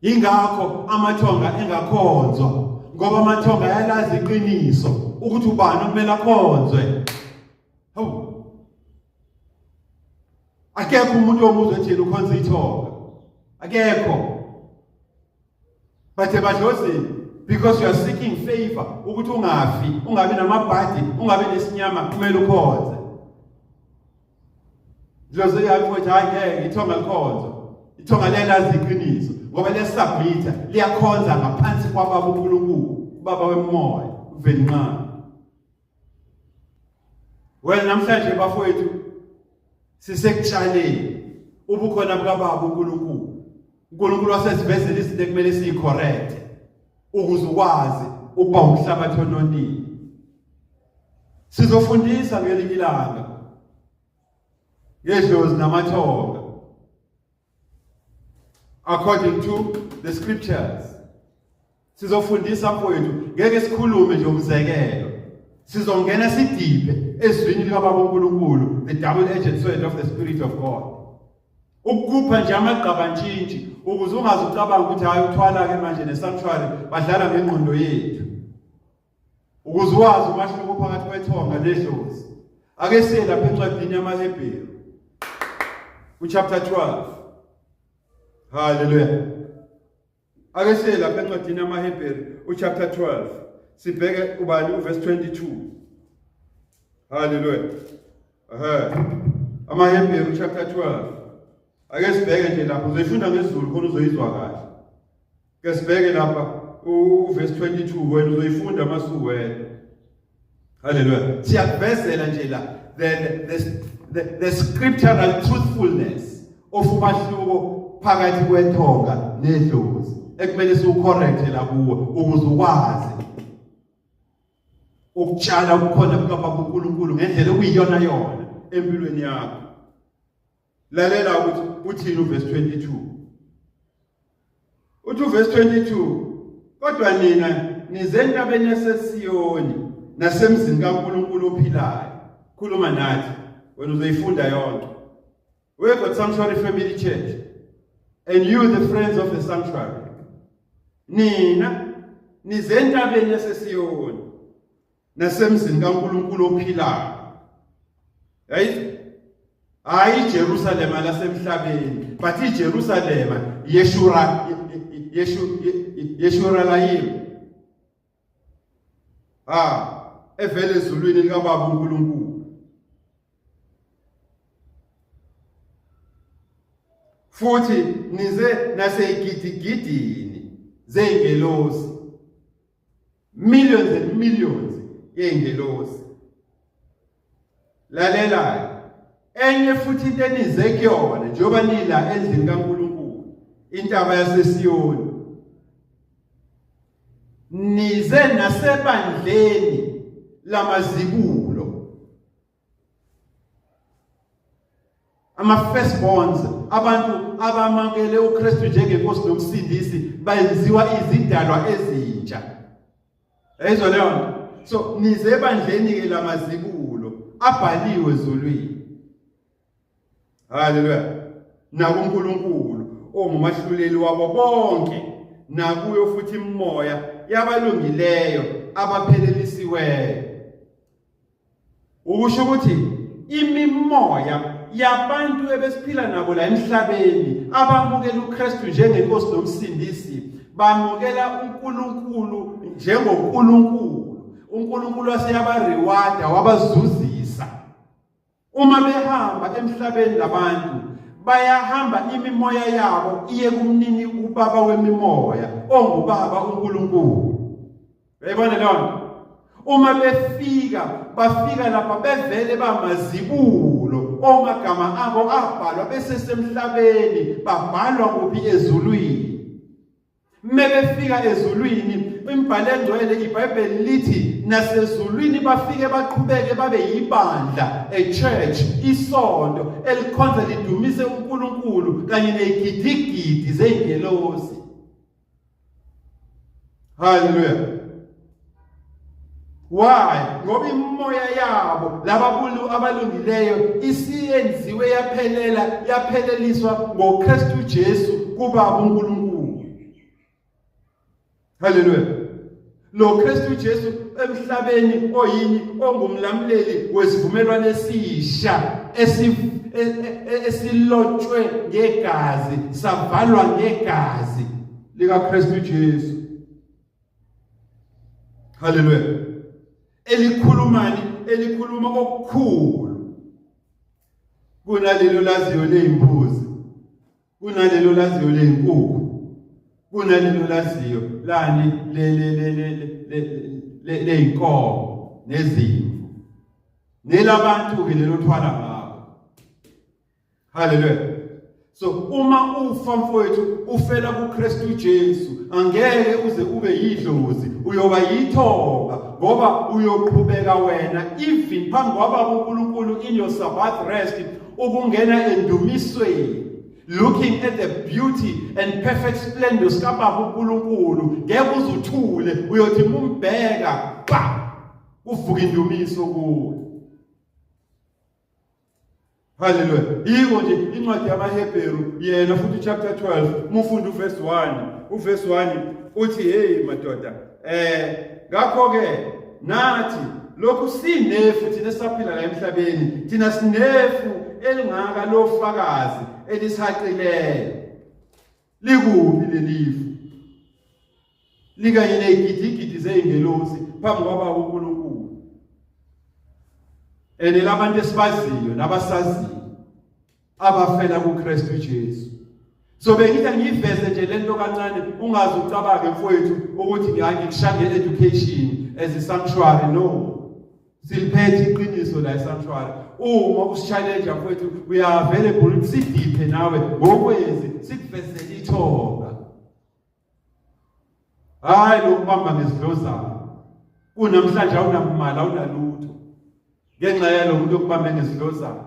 Ingakho amathonga engakhonzwa, ngoba amathonga ayalazi iqiniso ukuthi ubani okumele akhonzwe. Hawu, akekho umuntu omuzwe ethi yena ukhonza ithonga, akekho. Bathe badlozini because you are seeking favor ukuthi ungafi, ungabi namabhadi, ungabi nesinyama, kumele ukhonze. Dlozi yakho ethi hayi ngeke ithonga likhonze. Ithonga liyalazi iqiniso ngoba liyasubmitha, liyakhonza ngaphansi kwababa uNkulunkulu, ubaba wemoya, uVelinqangi. Well, namhlanje bafowethu sisekutshaleni ubukhona bukaBaba uNkulunkulu. uNkulunkulu wasesivezela izinto ekumele siyicorrect ukuze ukwazi ukuba umhlabathi ononile. Sizofundisa ngelinye ilanga ngedlozi namathonga according to the scriptures. Sizofundisa mfowethu, ngeke sikhulume nje umzekelo, sizongena sidiphe ezwini likaBaba uNkulunkulu, the double edged sword of the spirit of God, ukukupha nje amagqabantshintshi ukuze ungaze ucabanga ukuthi hayi uthwala ke manje ne-sanctuary badlala ngengqondo yethu, ukuze wazi umahluko phakathi kwethonga nedlozi. Ake siye lapha encwadini yamaHebheru kuchapter 12. Haleluya. Ake siye lapha encwadini yamaHebheru uchapter 12, sibheke ubani, uverse 22. Haleluya. Ehhe, amaHebheru chapter 12, ake sibheke nje lapho. Uzoyifunda ngesiZulu khona uzoyizwa kahle. Ke sibheke lapha. uverse 22 wena uzoyifunda masuwedwa. Haleluya. Siyakuvezela nje la the scriptural truthfulness of umahluko phakathi kwethonga nedlozi ekumele siwucorrecte la kuwe ukuze ukwazi ukutshala ubukhona bukaBaba uNkulunkulu ngendlela okuyiyona yona empilweni yakho. Lalela ukuthi uthini uverse 22. Uthi uverse 22 kodwa nina nize entabeni yaseSiyoni nasemzini kaNkulunkulu ophilayo. Khuluma nathi wena uzoyifunda yonke. We got Sanctuary Family Church and you the friends of the sanctuary. Nina nize entabeni yaseSiyoni nasemzini kaNkulunkulu ophilayo. Yayi hayi iJerusalema lasemhlabeni but iJerusalema yeshura yeshu yeshuralayim ah evele ezulwini likaBaba uNkulunkulu futhi nize naseyigidigidini zeyingelosi millions and millions yeyingelosi lalela enye futhi into enize kuyona njengoba nila endlini kaNkulunkulu intaba yaseSiyoni nize nasebandleni lamazibulo ama-firstborns abantu abamukele uKristu njengenkosi nomsindisi bayenziwa izidalwa ezintsha yayizwa leyo nto so nize ebandleni-ke lamazibulo abhaliwe ezulwini haleluya nakuNkulunkulu ongumahluleli wabo bonke nakuyo futhi imimoya yabalungileyo abaphelelisiweyo Ukusho ukuthi imimoya yabantu ebesiphila nabo la emhlabeni abamukela uKristu njengenkosi nomsindisi bamukela uNkulunkulu njengoNkulunkulu. uNkulunkulu waseyabarewarda wabazuzisa. Uma behamba emhlabeni labantu bayahamba imimoya yabo iye kumnini ubaba wemimoya ongubaba uNkulunkulu. Uyayibona leyo nto? Uma befika bafika lapha bevele bamazibulo omagama abo abhalwa besesemhlabeni babhalwa kuphi ezulwini. Mebefika ezulwini imibhalo engcwele iBhayibheli lithi nasezulwini bafike baqhubeke babe yibandla a church isonto elikhonza lidumise uNkulunkulu kanye nezigidigidi zezingelosi. Hallelujah. Why? Ngoba imimoya yabo lababulu abalungileyo isiyenziwe yaphelela yapheleliswa ngoKristu Jesu kuBaba uNkulunkulu. Hallelujah. Lo Kristu Jesu emhlabeni oyini ongumlamuleli wesivumelwano esisha esilotshwe ngegazi savalwa ngegazi likaKristu Jesu. Haleluya. Elikhulumani elikhuluma okukhulu kunalelo laziyo lezimbuzi kunalelo laziyo lezinkukhu kunalelo laziyo lani le le le le le leyinkomo nezimvu nelabantu ke lelo thwala ngabo. Haleluya. So uma ufa mfowethu ufela kuKristu Jesu angeke uze ube yidlozi uyoba yithoba ngoba uyoqhubeka wena even phambi kwababa uNkulunkulu in your Sabbath rest ukungena endumisweni looking at the beauty and perfect splendor sikababa uNkulunkulu ngeke uzuthule uyothi mumbheka pa kuvuka indumiso kuwe. Haleluya. Yiko nje incwadi yamaHebheru yena futhi chapter 12 mufunda uverse 1, uverse 1 uthi hey madoda eh ngakho ke nathi lokhu sinefu thina esaphila la emhlabeni thina sinefu elingaka lofakazi elisihaqileyo likuphi lelifu likanye nezigidigidi zezingelosi phambi kwababa uNkulunkulu ene labantu esibaziyo nabasaziyo abafela kuKristu Jesu. So bengithi ngiyiveze nje lento kancane, ungaze ucabange mfowethu ukuthi ngikushange education as a sanctuary. No, siliphethe iqiniso la esanctuary. Uma usi-challenge mfowethu, we are available ukuthi sidiphe nawe ngokwezi, sikuvezele ithonga. Hayi lokubamba ngesidlozana, kunamhlanje awunamali, awunalutho ngenxa yalo muntu okubambe ngesidlozana.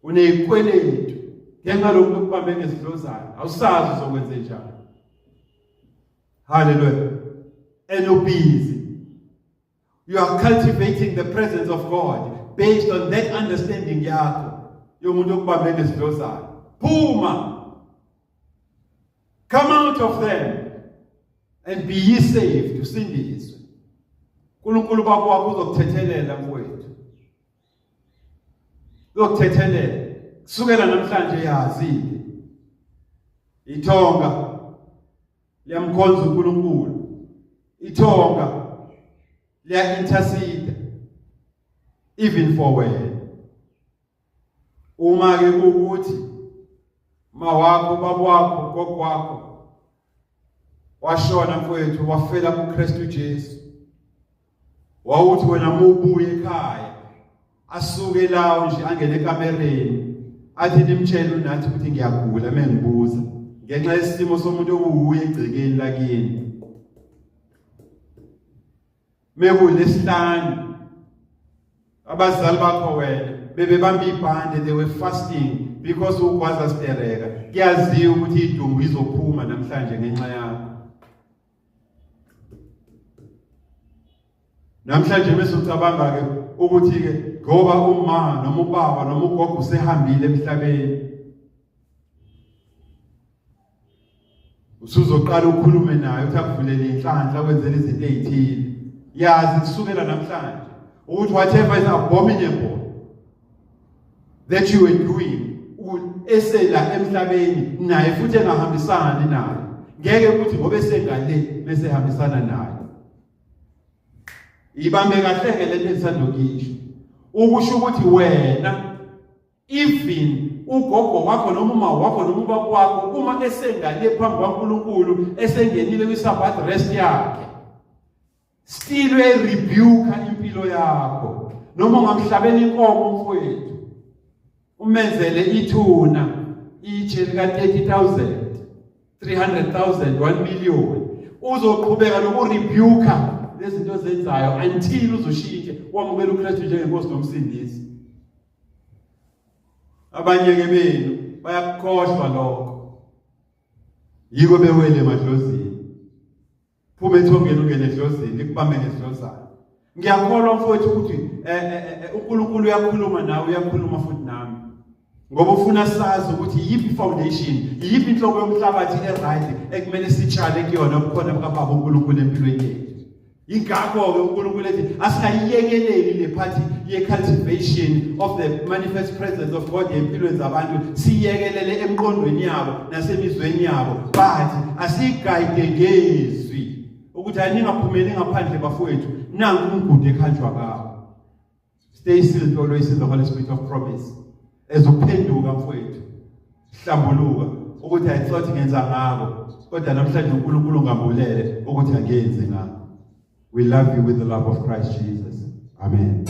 Unezikweletu ngenxa lomuntu okubambe ngesidlozana, awusazi uzokwenze njani. Hallelujah. And you're busy, you are cultivating the presence of God based on that understanding yakho yomuntu okubambe ngesidlozana. Phuma, come out of them and be ye saved, usindiswe. uNkulunkulu Baba wakho uzokuthethelela mfowethu, uzokuthethelela kusukela namhlanje. Yazi, ithonga liyamkhonza uNkulunkulu, ithonga liya intercede even for wena. Uma ke kuwukuthi ma wakho, baba wakho, gogo wakho washona mfowethu, wafela kuKristu Jesu, wawuthi wena mubuye ekhaya, asuke lawo nje angene ekamereni, athi nimtshele unathi ukuthi ngiyagula, mengibuza ngenxa yesimo somuntu okuwuye egcekeni lakini, mekulesihlanu abazali bakho wena bebebamba ibhande, they were fasting because ugwaza stereka, kuyaziwa ukuthi idumbu izophuma namhlanje ngenxa yakho. Namhlanje bese ucabanga ke ukuthi ke ngoba uma noma ubaba noma ugogo usehambile emhlabeni, usuzoqala ukhulume naye, uthi akuvulele inhlanhla, wenzele izinto ezithile. Yazi kusukela namhlanje ukuthi whatever is abominable that you were doing esela emhlabeni naye futhi engahambisani naye, ngeke ukuthi ngoba esengale bese ehambisana naye. Ibambe kahle ke lento esandokisho, ukusho ukuthi wena, even ugogo wakho noma uma wakho noma ubaba wakho, uma esengale phambi kwaNkulunkulu, esengenile kwi-Sabbath rest yakhe, still uyayirebuke impilo yakho. Noma ungamhlabela inkomo mfowethu, umenzele ithuna, itshe lika 30,000, 300,000, 1 million, uzoqhubeka nokurebuke lezinto ozenzayo until uzoshintshe wamukela uKristu njengenkosi nomsindisi. Abanye ke benu bayakukhohlwa lokho, yiko bewele emadlozini. Phuma ethongeni, ungene edlozini, likubambe ngesidlozana. Ngiyakholwa mfowethu ukuthi uNkulunkulu uyakhuluma nawe, uyakhuluma futhi nami, ngoba ufuna sazi ukuthi iyiphi foundation, iyiphi inhloko yomhlabathi e-right ekumele sitshale kuyona ubukhona bukaBaba uNkulunkulu empilweni yethu. Ingakho-ke uNkulunkulu ethi asingayiyekeleli le part ye-cultivation of the manifest presence of God empilweni zabantu, siyekelele emqondweni yabo nasemizweni yabo, but asiyigayide ngezwi ukuthi aningaphumeli ngaphandle bafowethu, nanku umgudu ekhanjwa ngawo. Stay sealed always in the Holy Spirit of promise. Ezophenduka mfowethu, hlambuluka ukuthi I thought ngenza ngako, kodwa namhlanje uNkulunkulu ngambulele ukuthi angenzi ngako. We love you with the love of Christ Jesus. Amen.